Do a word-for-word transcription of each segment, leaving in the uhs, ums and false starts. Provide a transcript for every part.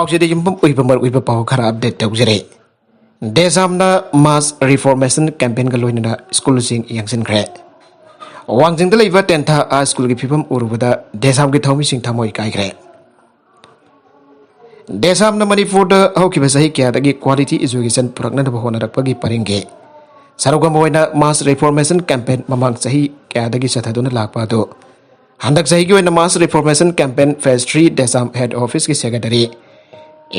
ꯄꯥꯎꯁꯤꯗ ꯌꯨꯝꯐꯝ ꯑꯣꯏꯕ ꯃꯔꯨꯑꯣꯏꯕ ꯄꯥꯎ ꯈꯔ ꯑꯞꯗꯦꯠ ꯇꯧꯖꯔꯤ꯫ ꯗꯦꯁꯥꯝꯅ ꯃꯥꯁ ꯔꯤꯐꯣꯔꯃꯦꯁꯟ ꯀꯦꯝꯄꯦꯟꯒ ꯂꯣꯏꯅꯅ ꯁ꯭ꯀꯨꯜꯁꯤꯡ ꯌꯦꯡꯁꯤꯟꯈ꯭ꯔꯦ꯫ ꯋꯥꯡꯖꯤꯡꯗ ꯂꯩꯕ ꯇꯦꯟꯊꯥ ꯍꯥꯏ ꯁ꯭ꯀꯨꯜꯒꯤ ꯐꯤꯕꯝ ꯎꯔꯨꯕꯗ ꯗꯦꯁꯥꯝꯒꯤ ꯊꯧꯃꯤꯁꯤꯡ ꯊꯃꯣꯏ ꯀꯥꯏꯈ꯭ꯔꯦ꯫ ꯗꯦꯁꯥꯝꯅ ꯃꯅꯤꯄꯨꯔꯗ ꯍꯧꯈꯤꯕ ꯆꯍꯤ ꯀꯌꯥꯗꯒꯤ ꯀ꯭ꯋꯥꯂꯤꯇꯤ ꯑꯦꯖꯨꯀꯦꯁꯟ ꯄꯨꯔꯛꯅꯅꯕ ꯍꯣꯠꯅꯔꯛꯄꯒꯤ ꯄꯔꯤꯡꯒꯤ ꯁꯔꯨꯛ ꯑꯃ ꯑꯣꯏꯅ ꯃꯥꯁ ꯔꯤꯐꯣꯔꯃꯦꯁꯟ ꯀꯦꯝꯄꯦꯟ ꯃꯃꯥꯡ ꯆꯍꯤ ꯀꯌꯥꯗꯒꯤ ꯆꯠꯊꯗꯨꯅ ꯂꯥꯛꯄ ꯑꯗꯨ ꯍꯟꯗꯛ ꯆꯍꯤꯒꯤ ꯑꯣꯏꯅ mass reformation campaign phase three ꯗꯦꯁꯥꯝ ꯍꯦꯗ ꯑꯣꯐꯤꯁꯀꯤ secretary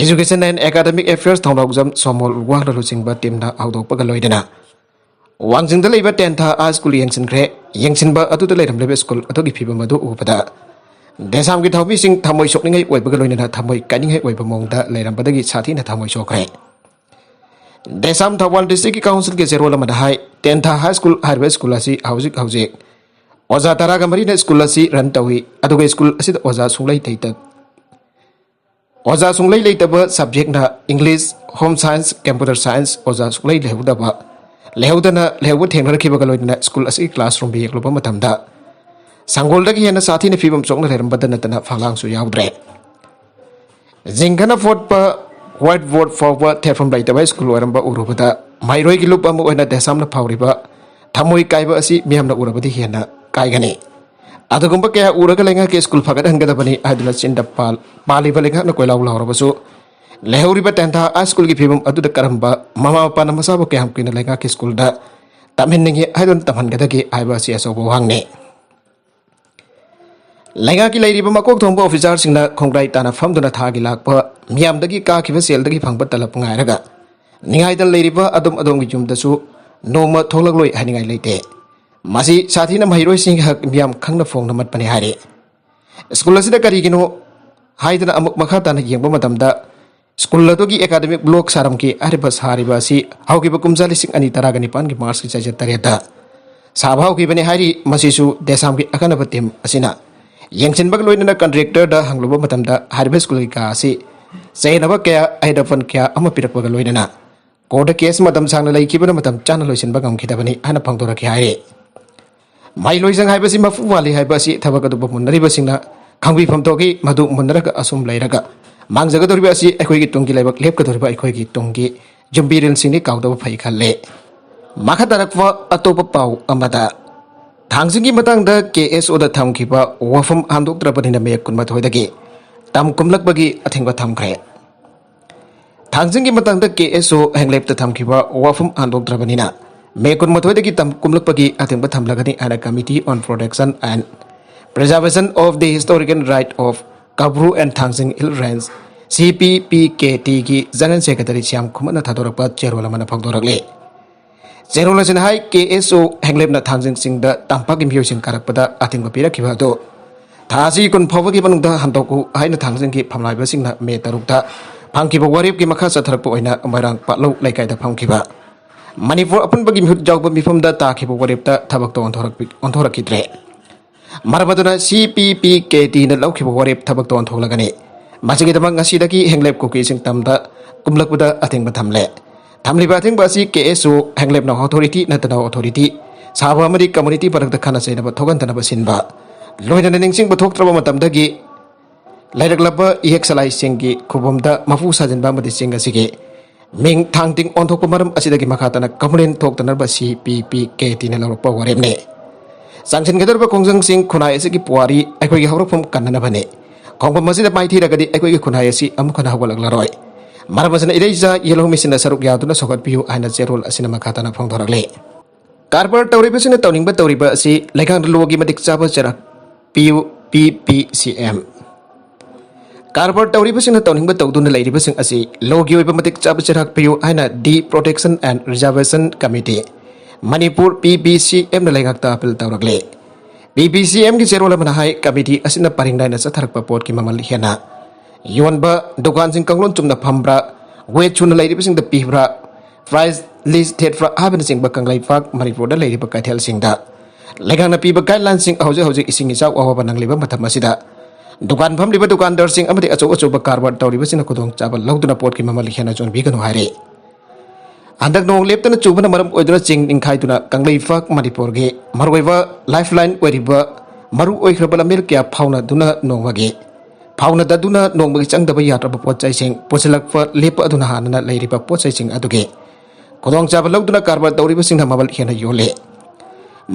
education and academic affairs Thounaojam Somol ꯋꯥꯡꯅ ꯂꯨꯆꯤꯡꯕ ꯇꯤꯝꯅ ꯍꯧꯗꯣꯛꯄꯒ ꯂꯣꯏꯅꯅ ꯋꯥꯡꯖꯤꯡꯗ ꯂꯩꯕ ꯇꯦꯟꯊꯥ ꯍꯥꯏ ꯁ꯭ꯀꯨꯜ ꯌꯦꯡꯁꯤꯟꯈ꯭ꯔꯦ꯫ ꯌꯦꯡꯁꯤꯟꯕ ꯑꯗꯨꯗ ꯂꯩꯔꯝꯂꯤꯕ ꯁ꯭ꯀꯨꯜ ꯑꯗꯨꯒꯤ ꯐꯤꯕꯝ ꯑꯗꯨ ꯎꯕꯗ ꯗꯦꯁꯥꯝꯒꯤ ꯊꯧꯃꯤꯁꯤꯡ ꯊꯃꯣꯏ ꯁꯣꯛꯅꯤꯡꯉꯥꯏ ꯑꯣꯏꯕꯒ ꯂꯣꯏꯅꯅ ꯊꯃꯣꯏ ꯀꯥꯏꯅꯤꯡꯉꯥꯏ ꯑꯣꯏꯕ ꯃꯑꯣꯡꯗ ꯂꯩꯔꯝꯕꯗꯒꯤ ꯁꯥꯊꯤꯅ ꯊꯃꯣꯏ ꯁꯣꯛꯈ꯭ꯔꯦ꯫ ꯗꯦꯁꯥꯝ ꯊꯧꯕꯥꯜ ꯗꯤꯁꯇ꯭ꯔꯤꯛꯀꯤ ꯀꯥꯎꯟꯁꯤꯜꯒꯤ ꯆꯦꯔꯣꯜ ꯑꯃꯗ ꯍꯥꯏ, ꯇꯦꯟꯊꯥ ꯍꯥꯏ ꯁ꯭ꯀꯨꯜ ꯍꯥꯏꯔꯤꯕ ꯁ꯭ꯀꯨꯜ ꯑꯁꯤ ꯍꯧꯖꯤꯛ ꯍꯧꯖꯤꯛ ꯑꯣꯖꯥ ꯇꯔꯥꯒ ꯃꯔꯤꯅ ꯁ꯭ꯀꯨꯜ ꯑꯁꯤ ꯔꯟ ꯇꯧꯏ, ꯑꯗꯨꯒ ꯁ꯭ꯀꯨꯜ ꯑꯁꯤꯗ ꯑꯣꯖꯥ ꯁꯨꯡꯂꯩ ꯂꯩꯇ-, ꯑꯣꯖꯥ ꯁꯨꯡꯂꯩ ꯂꯩꯇꯕ ꯁꯕꯖꯦꯛꯅ English, home science, computer science ꯑꯣꯖꯥ ꯁꯨꯡꯂꯩ ꯂꯩꯍꯧꯗꯕ, ꯂꯩꯍꯧꯗꯅ ꯂꯩꯍꯧꯕ ꯊꯦꯡꯅꯔꯛꯈꯤꯕꯒ ꯂꯣꯏꯅꯅ ꯁ꯭ꯀꯨꯜ ꯑꯁꯤꯒꯤ ꯀ꯭ꯂꯥꯁꯔꯨꯝꯗ ꯌꯦꯡꯂꯨꯕ ꯃꯇꯝꯗ ꯁꯪꯒꯣꯜꯗꯒꯤ ꯍꯦꯟꯅ ꯁꯥꯊꯤꯅ ꯐꯤꯕꯝ ꯁꯣꯛꯅ ꯂꯩꯔꯝꯕꯗ ꯅꯠꯇꯅ ꯐꯛꯂꯥꯡꯁꯨ ꯌꯥꯎꯗ꯭ꯔꯦ꯫ ꯖꯤꯡꯒꯅ ꯐꯣꯠꯄ ꯋꯥꯏꯠ ꯕꯣꯔꯗ ꯐꯥꯎꯕ ꯊꯦꯠꯐꯝ ꯂꯩꯇꯕ ꯁ꯭ꯀꯨꯜ ꯑꯣꯏꯔꯝꯕ ꯎꯔꯨꯕꯗ ꯃꯍꯩꯔꯣꯏꯒꯤ ꯂꯨꯞ ꯑꯃ ꯑꯣꯏꯅ ꯗꯦꯁꯥꯝꯅ ꯐꯥꯎꯔꯤꯕ ꯊꯃꯣꯏ ꯀꯥꯏꯕ ꯑꯁꯤ ꯃꯤꯌꯥꯝꯅ ꯎꯔꯕꯗꯤ ꯍꯦꯟꯅ ꯀꯥꯏꯒꯅꯤ꯫ ꯑꯗꯨꯒꯨꯝꯕ ꯀꯌꯥ ꯎꯔꯒ ꯂꯩꯉꯥꯛꯀꯤ ꯁ꯭ꯀꯨꯜ ꯐꯒꯠꯍꯟꯒꯗꯕꯅꯤ ꯍꯥꯏꯗꯨꯅ ꯆꯤꯟꯗ ꯄꯥꯜ-, ꯄꯥꯜꯂꯤꯕ ꯂꯩꯉꯥꯛꯅ ꯀꯣꯏꯂꯥꯎ ꯂꯥꯎꯔꯕꯁꯨ ꯂꯩꯍꯧꯔꯤꯕ ꯇꯦꯟꯊꯥ ꯍꯥꯏ ꯁ꯭ꯀꯨꯜꯒꯤ ꯐꯤꯕꯝ ꯑꯗꯨꯗ ꯀꯔꯝꯕ ꯃꯃꯥ ꯃꯄꯥꯅ ꯃꯆꯥꯕꯨ ꯀꯌꯥꯝ ꯀꯨꯏꯅ ꯂꯩꯉꯥꯛꯀꯤ ꯁ꯭ꯀꯨꯜꯗ ꯇꯝꯍꯟꯅꯤꯡꯏ ꯍꯥꯏꯗꯨꯅ ꯇꯝꯍꯟꯒꯗꯒꯦ ꯍꯥꯏꯕ ꯑꯁꯤ ꯑꯆꯧꯕ ꯋꯥꯍꯪꯅꯤ꯫ ꯂꯩꯉꯥꯛꯀꯤ ꯂꯩꯔꯤꯕ ꯃꯀꯣꯛ ꯊꯣꯡꯕ ꯑꯣꯐꯤꯁꯥꯔꯁꯤꯡꯅ ꯈꯣꯡꯒ꯭ꯔꯥꯏ ꯇꯥꯅ ꯐꯝꯗꯨꯅ ꯊꯥꯒꯤ ꯂꯥꯛꯄ ꯃꯤꯌꯥꯝꯗꯒꯤ ꯀꯥꯈꯤꯕ ꯁꯦꯜꯗꯒꯤ ꯐꯪꯕ ꯇꯂꯕ ꯉꯥꯏꯔꯒ ꯅꯤꯡꯉꯥꯏꯗ ꯂꯩꯔꯤꯕ ꯑꯗꯣꯝ ꯑꯗꯣꯝꯒꯤ ꯌꯨꯝꯗꯁꯨ ꯅꯣꯡꯃ ꯊꯣꯛꯂꯛꯂꯣꯏ ꯍꯥꯏꯅꯤꯡꯉꯥꯏ ꯂꯩꯇꯦ꯫ ꯃꯁꯤ ꯁꯥꯊꯤꯅ ꯃꯍꯩꯔꯣꯏꯁꯤꯡꯒꯤ ꯍꯛ ꯃꯤꯌꯥꯝ ꯈꯪꯅ ꯐꯣꯡꯅ ꯃꯠꯄꯅꯤ ꯍꯥꯏꯔꯤ꯫ ꯁ꯭ꯀꯨꯜ ꯑꯁꯤꯗ ꯀꯔꯤꯒꯤꯅꯣ ꯍꯥꯏꯗꯅ ꯑꯃꯨꯛ ꯃꯈꯥ ꯇꯥꯅ ꯌꯦꯡꯕ ꯃꯇꯝꯗ ꯁ꯭ꯀꯨꯜ ꯑꯗꯨꯒꯤ ꯑꯦꯀꯥꯗꯃꯤꯛ ꯕ꯭ꯂꯣꯛ ꯁꯥꯔꯝꯈꯤ꯫ ꯍꯥꯏꯔꯤꯕ ꯁꯥꯔꯤꯕ ꯑꯁꯤ ꯍꯧꯈꯤꯕ ꯀꯨꯝꯖꯥ ꯂꯤꯁꯤꯡ ꯑꯅꯤ ꯇꯔꯥꯒ ꯅꯤꯄꯥꯟꯒꯤ ꯃꯥꯔꯆꯀꯤ ꯆꯩꯆꯠ ꯇꯔꯦꯠꯇ ꯁꯥꯕ ꯍꯧꯈꯤꯕꯅꯤ ꯍꯥꯏꯔꯤ꯫ ꯃꯁꯤꯁꯨ ꯗꯦꯁꯥꯝꯒꯤ ꯑꯈꯟꯅꯕ ꯇꯤꯝ ꯑꯁꯤꯅ ꯌꯦꯡꯁꯤꯟꯕꯒ ꯂꯣꯏꯅꯅ ꯀꯟꯇ꯭ꯔꯦꯛꯇꯔꯗ ꯍꯪꯂꯨꯕ ꯃꯇꯝꯗ ꯍꯥꯏꯔꯤꯕ ꯁ꯭ꯀꯨꯜꯒꯤ ꯀꯥ ꯑꯁꯤ ꯆꯌꯦꯠꯅꯕ ꯀꯌꯥ, ꯑꯍꯩꯗ ꯐꯟ ꯀꯌꯥ ꯑꯃ ꯄꯤꯔꯛꯄꯒ ꯂꯣꯏꯅꯅ ꯀꯣꯔꯠꯇ ꯀꯦꯁ ꯃꯇꯝ ꯁꯥꯡꯅ ꯂꯩꯈꯤꯕꯅ ꯃꯇꯝ ꯆꯥꯅ ꯂꯣꯏꯁꯤꯟꯕ ꯉꯝꯈꯤꯗꯕꯅꯤ ꯍꯥꯏꯅ ꯐꯣꯡꯗꯣꯔꯛꯈꯤ ꯍꯥꯏꯔꯤ꯫ ꯃꯍꯩꯂꯣꯏꯁꯪ ꯍꯥꯏꯕꯁꯤ ꯃꯄꯨ ꯃꯥꯜꯂꯤ ꯍꯥꯏꯕ ꯑꯁꯤ ꯊꯕꯛ ꯑꯗꯨꯕꯨ ꯃꯨꯟꯅꯔꯤꯕꯁꯤꯡꯅ ꯈꯪꯕꯤꯐꯝ ꯊꯣꯛꯏ꯫ ꯃꯗꯨ ꯃꯨꯟꯅꯔꯒ ꯑꯁꯨꯝ ꯂꯩꯔꯒ ꯃꯥꯡꯖꯒꯗꯧꯔꯤꯕ ꯑꯁꯤ ꯑꯩꯈꯣꯏꯒꯤ ꯇꯨꯡꯒꯤ ꯂꯩꯕꯥꯛ, ꯂꯦꯞꯀꯗꯧꯔꯤꯕ ꯑꯩꯈꯣꯏꯒꯤ ꯇꯨꯡꯒꯤ ꯌꯨꯝꯕꯤꯔꯦꯜꯁꯤꯡꯅꯤ, ꯀꯥꯎꯗꯕ ꯐꯩ ꯈꯜꯂꯦ꯫ ꯃꯈꯥ ꯇꯥꯔꯛꯄ ꯑꯇꯣꯞꯄ ꯄꯥꯎ ꯑꯃꯗ, ꯊꯥꯡꯖꯤꯡꯒꯤ ꯃꯇꯥꯡꯗ ꯀꯦ ꯑꯦꯁ ꯑꯣꯗ ꯊꯝꯈꯤꯕ ꯋꯥꯐꯝ ꯍꯟꯗꯣꯛꯇ꯭ꯔꯕꯅꯤꯅ ꯃꯦ ꯀꯨꯟꯃꯥꯊꯣꯏꯗꯒꯤ ꯇꯥꯡ ꯀꯨꯝꯂꯛꯄꯒꯤ ꯑꯊꯤꯡꯕ ꯊꯝꯈ꯭ꯔꯦ꯫ ꯊꯥꯡꯖꯤꯡꯒꯤ ꯃꯇꯥꯡꯗ ꯀꯦ ꯑꯦꯁ ꯑꯣ ꯍꯦꯡꯂꯦꯞꯇ ꯊꯝꯈꯤꯕ ꯋꯥꯐꯝ ꯍꯟꯗꯣꯛꯇ꯭ꯔꯕꯅꯤꯅ ꯃꯦ ꯀꯨꯟꯃꯥꯊꯣꯏꯗꯒꯤ ꯇꯥꯡ ꯀꯨꯝꯂꯛꯄꯒꯤ ꯑꯊꯤꯡꯕ ꯊꯝꯂꯒꯅꯤ ꯍꯥꯏꯅ Committee on Protection and Preservation of the Historical Right of Kabru and Thangjing Hill Range, C P P K T ꯒꯤ General Secretary ꯁ꯭ꯌꯥꯝ ꯈꯨꯃꯟꯅ ꯊꯥꯗꯣꯔꯛꯄ ꯆꯦꯔꯣꯜ ꯑꯃꯅ ꯐꯣꯡꯗꯣꯔꯛꯂꯤ꯫ ꯆꯦꯔꯣꯜ ꯑꯁꯤꯅ ꯍꯥꯏ, ꯀꯦ ꯑꯦꯁ ꯑꯣ ꯍꯦꯡꯂꯦꯞꯅ ꯊꯥꯡꯖꯤꯡ ꯆꯤꯡꯗ ꯇꯝꯄꯥꯛꯀꯤ ꯃꯤꯑꯣꯏꯁꯤꯡ ꯀꯥꯔꯛꯄꯗ ꯑꯊꯤꯡꯕ ꯄꯤꯔꯛꯈꯤꯕ ꯑꯗꯨ ꯊꯥ ꯑꯁꯤ ꯀꯨꯟ ꯐꯥꯎꯕꯒꯤ ꯃꯅꯨꯡꯗ ꯍꯟꯗꯣꯛꯎ ꯍꯥꯏꯅ ꯊꯥꯡꯖꯤꯡꯒꯤ ꯐꯝꯅꯥꯏꯕꯁꯤꯡꯅ ꯃꯦ ꯇꯔꯨꯛꯇ ꯐꯪꯈꯤꯕ ꯋꯥꯔꯦꯞꯀꯤ ꯃꯈꯥ ꯆꯠꯊꯔꯛꯄ ꯑꯣꯏꯅ ꯃꯣꯏꯔꯥꯡ ꯄꯥꯠꯂꯧ ꯂꯩꯀꯥꯏꯗ ꯐꯝꯈꯤꯕ ꯃꯅꯤꯄꯨꯔ ꯑꯄꯨꯟꯕꯒꯤ ꯃꯤꯍꯨꯠ ꯌꯥꯎꯕ ꯃꯤꯐꯝꯗ ꯇꯥꯈꯤꯕ ꯋꯥꯔꯦꯞꯇ ꯊꯕꯛꯇꯣ ꯑꯣꯟꯊꯣꯔꯛꯄꯤ-, ꯑꯣꯟꯊꯣꯔꯛꯈꯤꯗ꯭ꯔꯦ꯫ ꯃꯔꯝ ꯑꯗꯨꯅ C P P K T ꯅ ꯂꯧꯈꯤꯕ ꯋꯥꯔꯦꯞ ꯊꯕꯛꯇ ꯑꯣꯟꯊꯣꯛꯂꯒꯅꯤ꯫ ꯃꯁꯤꯒꯤꯗꯃꯛ ꯉꯁꯤꯗꯒꯤ ꯍꯦꯡꯂꯦꯞ ꯀꯨꯀꯤꯁꯤꯡ ꯇꯝꯗ ꯀꯨꯝꯂꯛꯄꯗ ꯑꯊꯤꯡꯕ ꯊꯝꯂꯦ꯫ ꯊꯝꯂꯤꯕ ꯑꯊꯤꯡꯕ ꯑꯁꯤ ꯀꯦ ꯑꯦꯁ ꯑꯣ ꯍꯦꯡꯂꯦꯞꯅ ꯑꯣꯊꯣꯔꯤꯇꯤ ꯅꯠꯇꯅ ꯑꯣꯊꯣꯔꯤꯇꯤ ꯁꯥꯕ ꯑꯃꯗꯤ ꯀꯝꯃꯨꯅꯤꯇꯤ ꯃꯔꯛꯇ ꯈꯠꯅ ꯆꯩꯅꯕ ꯊꯣꯛꯍꯟꯗꯅꯕ ꯁꯤꯟꯕ, ꯂꯣꯏꯅꯅ ꯅꯤꯡꯁꯤꯡꯕ ꯊꯣꯛꯇ꯭ꯔꯕ ꯃꯇꯝꯗꯒꯤ ꯂꯩꯔꯛꯂꯕ ꯏꯍꯦꯛ ꯁꯂꯥꯏꯁꯤꯡꯒꯤ ꯈꯨꯕꯝꯗ ꯃꯄꯨ ꯁꯥꯖꯤꯟꯕ ꯑꯃꯗꯤ ꯆꯤꯡ ꯑꯁꯤꯒꯤ ꯃꯤꯡ ꯊꯥꯡ ꯇꯤꯡ ꯑꯣꯟꯊꯣꯛꯄ ꯃꯔꯝ ꯑꯁꯤꯗꯒꯤ ꯃꯈꯥ ꯇꯥꯅ complain ꯊꯣꯛꯇꯅꯕ C P P K T ꯅ ꯂꯧꯔꯛꯄ ꯋꯥꯔꯦꯞꯅꯤ꯫ ꯆꯪꯁꯤꯟꯒꯗꯧꯔꯤꯕ ꯈꯣꯡꯖꯪꯁꯤꯡ ꯈꯨꯟꯅꯥꯏ ꯑꯁꯤꯒꯤ ꯄꯨꯋꯥꯔꯤ ꯑꯩꯈꯣꯏꯒꯤ ꯍꯧꯔꯛꯐꯝ ꯀꯟꯅꯅꯕꯅꯤ꯫ ꯈꯣꯡꯐꯝ ꯑꯁꯤꯗ ꯃꯥꯏꯊꯤꯔꯒꯗꯤ ꯑꯩꯈꯣꯏꯒꯤ ꯈꯨꯟꯅꯥꯏ ꯑꯁꯤ ꯑꯃꯨꯛ ꯍꯟꯅ ꯍꯧꯒꯠꯂꯛꯂꯔꯣꯏ꯫ ꯃꯔꯝ ꯑꯁꯤꯅ ꯏꯔꯩꯆꯥ ꯌꯦꯜꯍꯧꯃꯤꯁꯤꯡꯅ ꯁꯔꯨꯛ ꯌꯥꯗꯨꯅ ꯁꯧꯒꯠꯄꯤꯌꯨ ꯍꯥꯏꯅ ꯆꯦꯔꯣꯜ ꯑꯁꯤꯅ ꯃꯈꯥ ꯇꯥꯅ ꯐꯣꯡꯗꯣꯔꯛꯂꯤ꯫ ꯀꯔꯕꯥꯔ ꯇꯧꯔꯤꯕꯁꯤꯡꯅ ꯇꯧꯅꯤꯡꯕ ꯇꯧꯔꯤꯕ ꯑꯁꯤ ꯂꯩꯉꯥꯛꯅ ꯂꯣꯒꯤ ꯃꯇꯤꯛ ꯆꯥꯕ ꯆꯩꯔꯥꯛ ꯄꯤꯌꯨ, P P C M꯫ ꯀꯔꯕꯥꯔ ꯇꯧꯔꯤꯕꯁꯤꯡꯅ ꯇꯧꯅꯤꯡꯕ ꯇꯧꯗꯨꯅ ꯂꯩꯔꯤꯕꯁꯤꯡ ꯑꯁꯤ ꯂꯣꯒꯤ ꯑꯣꯏꯕ ꯃꯇꯤꯛ ꯆꯥꯕ ꯆꯩꯔꯥꯛ ꯄꯤꯌꯨ ꯍꯥꯏꯅ D Protection and Reservation Committee, Manipur, P P C M ꯅ ꯂꯩꯉꯥꯛꯇ appeal ꯇꯧꯔꯛꯂꯤ꯫ P P C M ꯒꯤ ꯆꯦꯔꯣꯜ ꯑꯃꯅ ꯍꯥꯏ, ꯀꯃꯤꯇꯤ ꯑꯁꯤꯅ ꯄꯔꯤꯡ ꯅꯥꯏꯅ ꯆꯠꯊꯔꯛꯄ ꯄꯣꯠꯀꯤ ꯃꯃꯜ ꯍꯦꯟꯅ ꯌꯣꯟꯕ, ꯗꯨꯀꯥꯟꯁꯤꯡ ꯀꯥꯡꯂꯣꯟ ꯆꯨꯝꯅ ꯐꯝꯕ꯭ꯔꯥ, ꯋꯦꯠ ꯁꯨꯅ ꯂꯩꯔꯤꯕꯁꯤꯡꯗ ꯄꯤꯕ꯭ꯔꯥ, ꯄ꯭ꯔꯥꯏꯁ ꯂꯤꯁ ꯊꯦꯠꯄ꯭ꯔꯥ ꯍꯥꯏꯕꯅꯆꯤꯡꯕ ꯀꯪꯂꯩꯄꯥꯛ ꯃꯅꯤꯄꯨꯔꯗ ꯂꯩꯔꯤꯕ ꯀꯩꯊꯦꯜꯁꯤꯡꯗ ꯂꯩꯉꯥꯛꯅ ꯄꯤꯕ ꯒꯥꯏꯗꯂꯥꯏꯟꯁꯤꯡ ꯍꯧꯖꯤꯛ ꯍꯧꯖꯤꯛ ꯏꯁꯤꯡ ꯏꯆꯥꯎ ꯑꯋꯥꯕ ꯅꯪꯂꯤꯕ ꯃꯇꯝ ꯑꯁꯤꯗ ꯗꯨꯀꯥꯟ ꯐꯝꯂꯤꯕ ꯗꯨꯀꯥꯟꯗꯥꯔꯁꯤꯡ ꯑꯃꯗꯤ ꯑꯆꯧ ꯑꯆꯧꯕ ꯀꯔꯕꯥꯔ ꯇꯧꯔꯤꯕꯁꯤꯡꯅ ꯈꯨꯗꯣꯡꯆꯥꯕ ꯂꯧꯗꯨꯅ ꯄꯣꯠꯀꯤ ꯃꯃꯜ ꯍꯦꯟꯅ ꯆꯣꯟꯕꯤꯒꯅꯨ ꯍꯥꯏꯔꯤ꯫ ꯍꯟꯗꯛ ꯅꯣꯡ ꯂꯦꯞꯇꯅ ꯆꯨꯕꯅ ꯃꯔꯝ ꯑꯣꯏꯗꯨꯅ ꯆꯤꯡ ꯅꯤꯡꯈꯥꯏꯗꯨꯅ ꯀꯪꯂꯩꯄꯥꯛ ꯃꯅꯤꯄꯨꯔꯒꯤ ꯃꯔꯨꯑꯣꯏꯕ ꯂꯥꯏꯐ ꯂꯥꯏꯟ ꯑꯣꯏꯔꯤꯕ ꯃꯔꯨ ꯑꯣꯏꯈ꯭ꯔꯕ ꯂꯝꯕꯦꯜ ꯀꯌꯥ ꯐꯥꯎꯅꯗꯨꯅ ꯅꯣꯡꯃꯒꯤ ꯍꯧꯅꯗꯗꯨꯅ ꯅꯣꯡꯃꯒꯤ ꯆꯪꯗꯕ ꯌꯥꯗ꯭ꯔꯕ ꯄꯣꯠ ꯆꯩꯁꯤꯡ ꯄꯨꯁꯤꯜꯂꯛꯄ ꯂꯦꯞꯄ ꯑꯗꯨꯅ ꯍꯥꯟꯅꯅ ꯂꯩꯔꯤꯕ ꯄꯣꯠ ꯆꯩꯁꯤꯡ ꯑꯗꯨꯒꯤ ꯈꯨꯗꯣꯡꯆꯥꯕ ꯂꯧꯗꯨꯅ ꯀꯔꯕꯥꯔ ꯇꯧꯔꯤꯕꯁꯤꯡꯅ ꯃꯃꯜ ꯍꯦꯟꯅ ꯌꯣꯜꯂꯤ꯫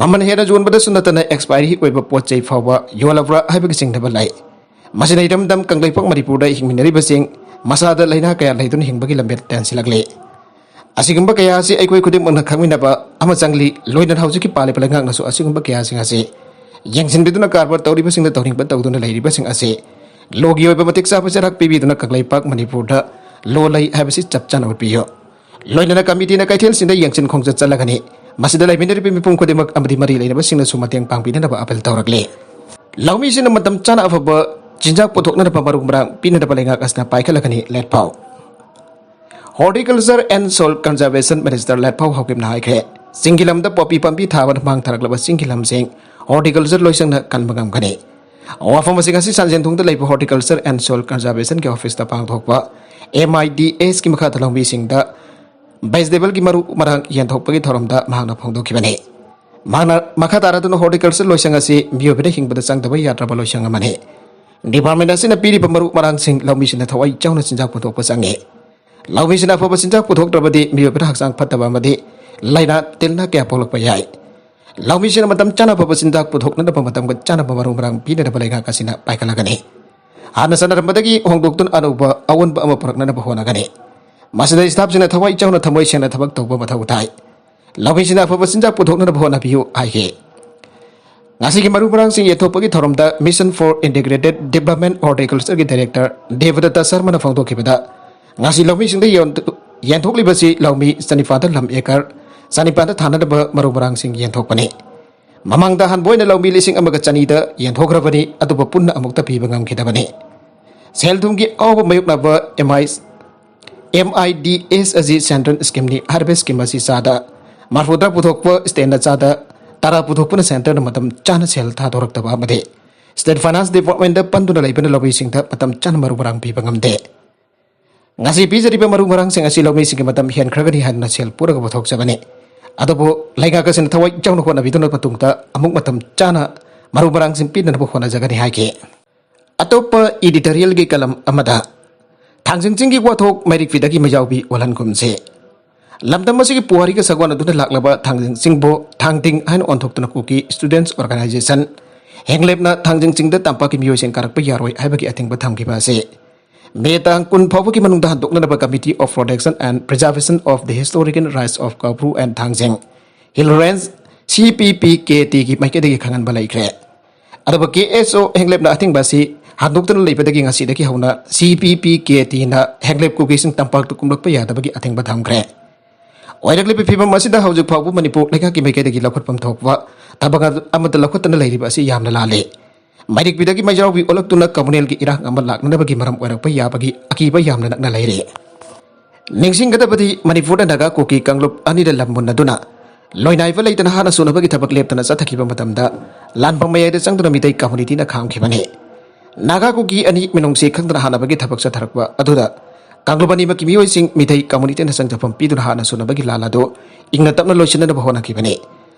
ꯃꯃꯜ ꯍꯦꯟꯅ ꯌꯣꯟꯕꯗꯁꯨ ꯅꯠꯇꯅ ꯑꯦꯛꯁꯄꯥꯏꯔꯤ ꯑꯣꯏꯕ ꯄꯣꯠ ꯆꯩ ꯐꯥꯎꯕ ꯌꯣꯜꯂꯕ꯭ꯔꯥ ꯍꯥꯏꯕꯒꯤ ꯆꯤꯡꯅꯕ ꯂꯩ꯫ ꯃꯁꯤꯅ ꯏꯔꯝꯗꯝ ꯀꯪꯂꯩꯄꯥꯛ ꯃꯅꯤꯄꯨꯔꯗ ꯍꯤꯡꯃꯤꯟꯅꯔꯤꯕꯁꯤꯡ ꯃꯁꯥꯗ ꯂꯥꯏꯅꯥ ꯀꯌꯥ ꯂꯩꯗꯨꯅ ꯍꯤꯡꯕꯒꯤ ꯂꯝꯕꯦꯜ ꯇꯦꯟꯁꯤꯜꯂꯛꯂꯤ꯫ ꯑꯁꯤꯒꯨꯝꯕ ꯀꯌꯥ ꯑꯁꯤ ꯑꯩꯈꯣꯏ ꯈꯨꯗꯤꯡꯃꯛꯅ ꯈꯪꯃꯤꯟꯅꯕ ꯑꯃ ꯆꯪꯂꯤ꯫ ꯂꯣꯏꯅꯅ ꯍꯧꯖꯤꯛꯀꯤ ꯄꯥꯜꯂꯤꯕ ꯂꯩꯉꯥꯛꯅꯁꯨ ꯑꯁꯤꯒꯨꯝꯕ ꯀꯌꯥꯁꯤꯡ ꯑꯁꯤ ꯌꯦꯡꯁꯤꯟꯕꯤꯗꯨꯅ ꯀꯔꯕꯥꯔ ꯇꯧꯔꯤꯕꯁꯤꯡꯅ ꯇꯧꯅꯤꯡꯕ ꯇꯧꯗꯨꯅ ꯂꯩꯔꯤꯕꯁꯤꯡ ꯑꯁꯤ ꯂꯣꯒꯤ ꯑꯣꯏꯕ ꯃꯇꯤꯛ ꯆꯥꯕ ꯆꯩꯔꯥꯛ ꯄꯤꯕꯤꯗꯨꯅ ꯀꯪꯂꯩꯄꯥꯛ ꯃꯅꯤꯄꯨꯔꯗ ꯂꯣ ꯂꯩ ꯍꯥꯏꯕꯁꯤ ꯆꯞ ꯆꯥꯅ ꯎꯠꯄꯤꯌꯨ꯫ ꯂꯣꯏꯅꯅ ꯀꯃꯤꯇꯤꯅ ꯀꯩꯊꯦꯜꯁꯤꯡꯗ ꯌꯦꯡꯁꯤꯟ ꯈꯣꯡꯖꯠ ꯆꯠꯂꯒꯅꯤ꯫ ꯃꯁꯤꯗ ꯂꯩꯃꯤꯟꯅꯔꯤꯕ ꯃꯤꯄꯨꯝ ꯈꯨꯗꯤꯡꯃꯛ ꯑꯃꯗꯤ ꯃꯔꯤ ꯂꯩꯅꯕꯁꯤꯡꯅꯁꯨ ꯃꯇꯦꯡ ꯄꯥꯡꯕꯤꯅꯅꯕ ꯑꯄꯤꯜ ꯇꯧꯔꯛꯂꯤ꯫ ꯂꯧꯃꯤꯁꯤꯡꯅ ꯃꯇꯝ ꯆꯥꯅ ꯑꯐꯕ ꯆꯤꯟꯖꯥꯛ ꯄꯨꯊꯣꯛꯅꯅꯕ ꯃꯔꯨ ꯃꯔꯥꯡ ꯄꯤꯅꯅꯕ ꯂꯩꯉꯥꯛ ꯑꯁꯤꯅ ꯄꯥꯏꯈꯠꯂꯒꯅꯤ꯫ ꯂꯦꯠꯄꯥꯎ꯫ Horticulture and Soil Conservation Minister ꯂꯦꯠꯄꯥꯎ ꯍꯥꯎꯀꯤꯞꯅ ꯍꯥꯏꯈ꯭ꯔꯦ, ꯆꯤꯡꯒꯤ ꯂꯝꯗ ꯄꯣꯄꯤ ꯄꯥꯝꯕꯤ ꯊꯥꯕꯅ ꯃꯥꯡ ꯊꯥꯔꯛꯂꯕ ꯆꯤꯡꯒꯤ ꯂꯝꯁꯤꯡ horticulture ꯂꯣꯏꯁꯪꯅ ꯀꯟꯕ ꯉꯝꯒꯅꯤ꯫ ꯋꯥꯐꯝ ꯑꯁꯤꯡ ꯑꯁꯤ ꯁꯟꯖꯦꯟꯊꯣꯡꯗ ꯂꯩꯕ Horticulture and Soil Conservationꯒꯤ officeꯇ ꯄꯥꯡꯊꯣꯛꯄ M I D Sꯀꯤ ꯃꯈꯥꯗ ꯂꯧꯃꯤꯁꯤꯡꯗ vegetableꯒꯤ ꯃꯔꯨ ꯃꯔꯥꯡ ꯌꯦꯟꯊꯣꯛꯄꯒꯤ ꯊꯧꯔꯝꯗ ꯃꯍꯥꯛꯅ ꯐꯣꯡꯗꯣꯛꯈꯤꯕꯅꯤ꯫ ꯃꯍꯥꯛꯅ ꯃꯈꯥ ꯇꯥꯔꯗꯨꯅ horticulture ꯂꯣꯏꯁꯪ ꯑꯁꯤ ꯃꯤꯑꯣꯏꯕꯅ ꯍꯤꯡꯕꯗ ꯆꯪꯗꯕ ꯌꯥꯗ꯭ꯔꯕ ꯂꯣꯏꯁꯪ ꯑꯃꯅꯤ꯫ Department ꯑꯁꯤꯅ ꯄꯤꯔꯤꯕ ꯃꯔꯨ ꯃꯔꯥꯡꯁꯤꯡ ꯂꯧꯃꯤꯁꯤꯡꯅ ꯊꯋꯥꯏ ꯌꯥꯎꯅ ꯆꯤꯟꯖꯥꯛ ꯄꯨꯊꯣꯛꯄ ꯆꯪꯏ꯫ ꯂꯧꯃꯤꯁꯤꯡꯅ ꯑꯐꯕ ꯆꯤꯟꯖꯥꯛ ꯄꯨꯊꯣꯛꯇ꯭ꯔꯕꯗꯤ ꯃꯤꯑꯣꯏꯕꯗ ꯍꯛꯆꯥꯡ ꯐꯠꯇꯕ ꯑꯃꯗꯤ ꯂꯥꯏꯅꯥ ꯇꯤꯟꯅ ꯀꯌꯥ ꯄꯣꯛꯂꯛꯄ ꯌꯥꯏ꯫ ꯂꯧꯃꯤꯁꯤꯡꯅ ꯃꯇꯝ ꯆꯥꯅ ꯑꯐꯕ ꯆꯤꯟꯖꯥꯛ ꯄꯨꯊꯣꯛꯅꯅꯕ ꯃꯇꯝꯒ ꯆꯥꯅꯕ ꯃꯔꯨ ꯃꯔꯥꯡ ꯄꯤꯅꯅꯕ ꯂꯩꯉꯥꯛ ꯑꯁꯤꯅ ꯄꯥꯏꯈꯠꯂꯒꯅꯤ꯫ ꯍꯥꯟꯅ ꯆꯠꯅꯔꯝꯕꯗꯒꯤ ꯍꯣꯡꯗꯣꯛꯇꯨꯅ ꯑꯅꯧꯕ ꯑꯑꯣꯟꯕ ꯑꯃ ꯄꯨꯔꯛꯅꯅꯕ ꯍꯣꯠꯅꯒꯅꯤ꯫ ꯃꯁꯤꯗ staffꯁꯤꯡꯅ ꯊꯋꯥꯏ ꯌꯥꯎꯅ ꯊꯃꯣꯏ ꯁꯦꯡꯅ ꯊꯕꯛ ꯇꯧꯕ ꯃꯊꯧ ꯇꯥꯏ꯫ ꯂꯧꯃꯤꯁꯤꯡꯅ ꯑꯐꯕ ꯆꯤꯟꯖꯥꯛ ꯄꯨꯊꯣꯛꯅꯅꯕ ꯍꯣꯠꯅꯕꯤꯌꯨ ꯍꯥꯏꯈꯤ꯫ ꯉꯁꯤꯒꯤ ꯃꯔꯨ ꯃꯔꯥꯡꯁꯤꯡ ꯌꯦꯟꯊꯣꯛꯄꯒꯤ ꯊꯧꯔꯝꯗ Mission for Integrated Development Horticultureꯒꯤ director ꯗꯦꯕꯗꯠꯇ ꯁꯔꯃꯅ ꯐꯣꯡꯗꯣꯛꯈꯤꯕꯗ, ꯉꯁꯤ ꯂꯧꯃꯤꯁꯤꯡꯗ ꯌꯣꯟ-, ꯌꯦꯟꯊꯣꯛꯂꯤꯕꯁꯤ ꯂꯧꯃꯤ ꯆꯅꯤꯄꯥꯟꯗ ꯂꯝ acre ꯆꯅꯤꯄꯥꯟꯗ ꯊꯥꯅꯅꯕ ꯃꯔꯨ ꯃꯔꯥꯡꯁꯤꯡ ꯌꯦꯟꯊꯣꯛꯄꯅꯤ꯫ ꯃꯃꯥꯡꯗ ꯑꯍꯥꯟꯕ ꯑꯣꯏꯅ ꯂꯧꯃꯤ ꯂꯤꯁꯤꯡ ꯑꯃꯒ ꯆꯅꯤꯗ ꯌꯦꯟꯊꯣꯛꯈ꯭ꯔꯕꯅꯤ, ꯑꯗꯨꯕꯨ ꯄꯨꯟꯅ ꯑꯃꯨꯛꯇ ꯄꯤꯕ ꯉꯝꯈꯤꯗꯕꯅꯤ꯫ ꯁꯦꯜ ꯊꯨꯝꯒꯤ ꯑꯋꯥꯕ ꯃꯥꯌꯣꯛꯅꯕ M I, M I D S ꯑꯁꯤ central schemeꯅꯤ꯫ ꯍꯥꯏꯔꯤꯕ scheme ꯑꯁꯤ ꯆꯥꯗ ꯃꯔꯐꯨꯇꯔꯥ ꯄꯨꯊꯣꯛꯄ stateꯅ ꯆꯥꯗ ꯇꯔꯥ ꯄꯨꯊꯣꯛꯄꯅ centreꯅ ꯃꯇꯝ ꯆꯥꯅ ꯁꯦꯜ ꯊꯥꯗꯣꯔꯛꯇꯕ ꯑꯃꯗꯤ state finance departmentꯇ ꯄꯟꯗꯨꯅ ꯂꯩꯕꯅ ꯂꯧꯃꯤꯁꯤꯡꯗ ꯃꯇꯝ ꯆꯥꯅ ꯃꯔꯨ ꯃꯔꯥꯡ ꯄꯤꯕ ꯉꯝꯗꯦ꯫ ꯉꯁꯤ ꯄꯤꯖꯔꯤꯕ ꯃꯔꯨ ꯃꯔꯥꯡꯁꯤꯡ ꯑꯁꯤ ꯂꯧꯃꯤꯁꯤꯡꯒꯤ ꯃꯇꯝ ꯍꯦꯟꯈ꯭ꯔꯒꯅꯤ ꯍꯥꯏꯗꯨꯅ ꯁꯦꯜ ꯄꯨꯔꯒ ꯄꯨꯊꯣꯛꯆꯕꯅꯤ꯫ ꯑꯗꯨꯕꯨ ꯂꯩꯉꯥꯛ ꯑꯁꯤꯅ ꯊꯋꯥꯏ ꯌꯥꯎꯅ ꯍꯣꯠꯅꯕꯤꯗꯨꯅ ꯃꯇꯨꯡꯗ ꯑꯃꯨꯛ ꯃꯇꯝ ꯆꯥꯅ ꯃꯔꯨ ꯃꯔꯥꯡꯁꯤꯡ ꯄꯤꯅꯅꯕ ꯍꯣꯠꯅꯖꯒꯅꯤ ꯍꯥꯏꯈꯤ꯫ ꯑꯇꯣꯞꯄ editorialꯒꯤ column ꯑꯃꯗ ꯊꯥꯡꯖꯤꯡ ꯆꯤꯡꯒꯤ ꯋꯥꯊꯣꯛ ꯃꯩꯔꯤꯛ ꯐꯤꯗꯒꯤ ꯃꯩꯖꯥꯎꯕꯤ ꯑꯣꯜꯍꯟꯒꯨꯝꯁꯦ꯫ ꯂꯝꯗꯝ ꯑꯁꯤꯒꯤ ꯄꯨꯋꯥꯔꯤꯒ ꯁꯥꯒꯣꯟꯅꯗꯨꯅ ꯂꯥꯛꯂꯕ ꯊꯥꯡꯖꯤꯡ ꯆꯤꯡꯕꯨ ꯊꯥꯡꯇꯤꯡ ꯍꯥꯏꯅ ꯑꯣꯟꯊꯣꯛꯇꯨꯅ ꯀꯨꯀꯤ Students Organisation ꯍꯦꯡꯂꯦꯞꯅ ꯊꯥꯡꯖꯤꯡ ꯆꯤꯡꯗ ꯇꯝꯄꯥꯛꯀꯤ ꯃꯤꯑꯣꯏꯁꯤꯡ ꯀꯥꯔꯛꯄ ꯌꯥꯔꯣꯏ ꯍꯥꯏꯕꯒꯤ ꯑꯊꯤꯡꯕ ꯊꯝꯈꯤꯕ ꯑꯁꯤ ꯃꯦ ꯇꯥꯡ ꯀꯨꯟ ꯐꯥꯎꯕꯒꯤ ꯃꯅꯨꯡꯗ ꯍꯟꯗꯣꯛꯅꯅꯕ Committee of Protection and Preservation of the Historical Rights of Kaubru and Thangjing Hill Range, C P P K T ꯒꯤ ꯃꯥꯏꯀꯩꯗꯒꯤ ꯈꯪꯍꯟꯕ ꯂꯩꯈ꯭ꯔꯦ꯫ ꯑꯗꯨꯕꯨ K S O ꯍꯦꯡꯂꯦꯞꯅ ꯑꯊꯤꯡꯕ ꯑꯁꯤ ꯍꯟꯗꯣꯛꯇꯨꯅ ꯂꯩꯕꯗꯒꯤ ꯉꯁꯤꯗꯒꯤ ꯍꯧꯅ C P P K T ꯅ ꯍꯦꯡꯂꯦꯞ ꯀꯨꯀꯤꯁꯤꯡ ꯇꯝꯄꯥꯛꯇ ꯀꯨꯝꯂꯛꯄ ꯌꯥꯗꯕꯒꯤ ꯑꯊꯤꯡꯕ ꯊꯝꯈ꯭ꯔꯦ꯫ ꯑꯣꯏꯔꯛꯂꯤꯕ ꯐꯤꯕꯝ ꯑꯁꯤꯗ ꯍꯧꯖꯤꯛ ꯐꯥꯎꯕ ꯃꯅꯤꯄꯨꯔ ꯂꯩꯉꯥꯛꯀꯤ ꯃꯥꯏꯀꯩꯗꯒꯤ ꯂꯧꯈꯠꯐꯝ ꯊꯣꯛꯄ ꯊꯕꯛ ꯑꯃꯠꯇ ꯂꯧꯈꯠꯇꯅ ꯂꯩꯔꯤꯕ ꯑꯁꯤ ꯌꯥꯝꯅ ꯂꯥꯜꯂꯤ꯫ ꯃꯩꯔꯤꯛ ꯐꯤꯗꯒꯤ ꯃꯩꯖꯥꯎꯕꯤ ꯑꯣꯜꯂꯛꯇꯨꯅ communalꯒꯤ ꯏꯔꯥꯡ ꯑꯃ ꯂꯥꯛꯅꯅꯕꯒꯤ ꯃꯔꯝ ꯑꯣꯏꯔꯛꯄ ꯌꯥꯕꯒꯤ ꯑꯀꯤꯕ ꯌꯥꯝꯅ ꯅꯛꯅ ꯂꯩꯔꯦ꯫ ꯅꯤꯡꯁꯤꯡꯒꯗꯕꯗꯤ, ꯃꯅꯤꯄꯨꯔꯗ ꯅꯥꯒꯥ ꯀꯨꯀꯤ ꯀꯥꯡꯂꯨꯞ ꯑꯅꯤꯅ ꯂꯝ ꯃꯨꯟꯅꯗꯨꯅ ꯂꯣꯏꯅꯥꯏꯕ ꯂꯩꯇꯅ ꯍꯥꯠꯅ ꯁꯨꯅꯕꯒꯤ ꯊꯕꯛ ꯂꯦꯞꯇꯅ ꯆꯠꯊꯈꯤꯕ ꯃꯇꯝꯗ ꯂꯥꯟꯐꯝ ꯃꯌꯥꯏꯗ ꯆꯪꯗꯨꯅ ꯃꯤꯇꯩ communityꯅ ꯈꯥꯝꯈꯤꯕꯅꯤ꯫ ꯅꯥꯒꯥ ꯀꯨꯀꯤ ꯑꯅꯤ ꯃꯤꯅꯨꯡꯁꯤ ꯈꯪꯗꯅ ꯍꯥꯠꯅꯕꯒꯤ ꯊꯕꯛ ꯆꯠꯊꯔꯛꯄ ꯑꯗꯨꯗ ꯀꯥꯡꯂꯨꯞ ꯑꯅꯤꯃꯛꯀꯤ ꯃꯤꯑꯣꯏꯁꯤꯡ ꯃꯤꯇꯩ communityꯅ ꯆꯪꯖꯐꯝ ꯄꯤꯗꯨꯅ ꯍꯥꯠꯅ ꯁꯨꯅꯕꯒꯤ ꯂꯥꯟ ꯑꯗꯨ ꯏꯪꯅ ꯇꯞꯅ ꯂꯣꯏꯁꯤꯟꯅꯅꯕ ꯍꯣꯠꯅꯈꯤꯕꯅꯤ꯫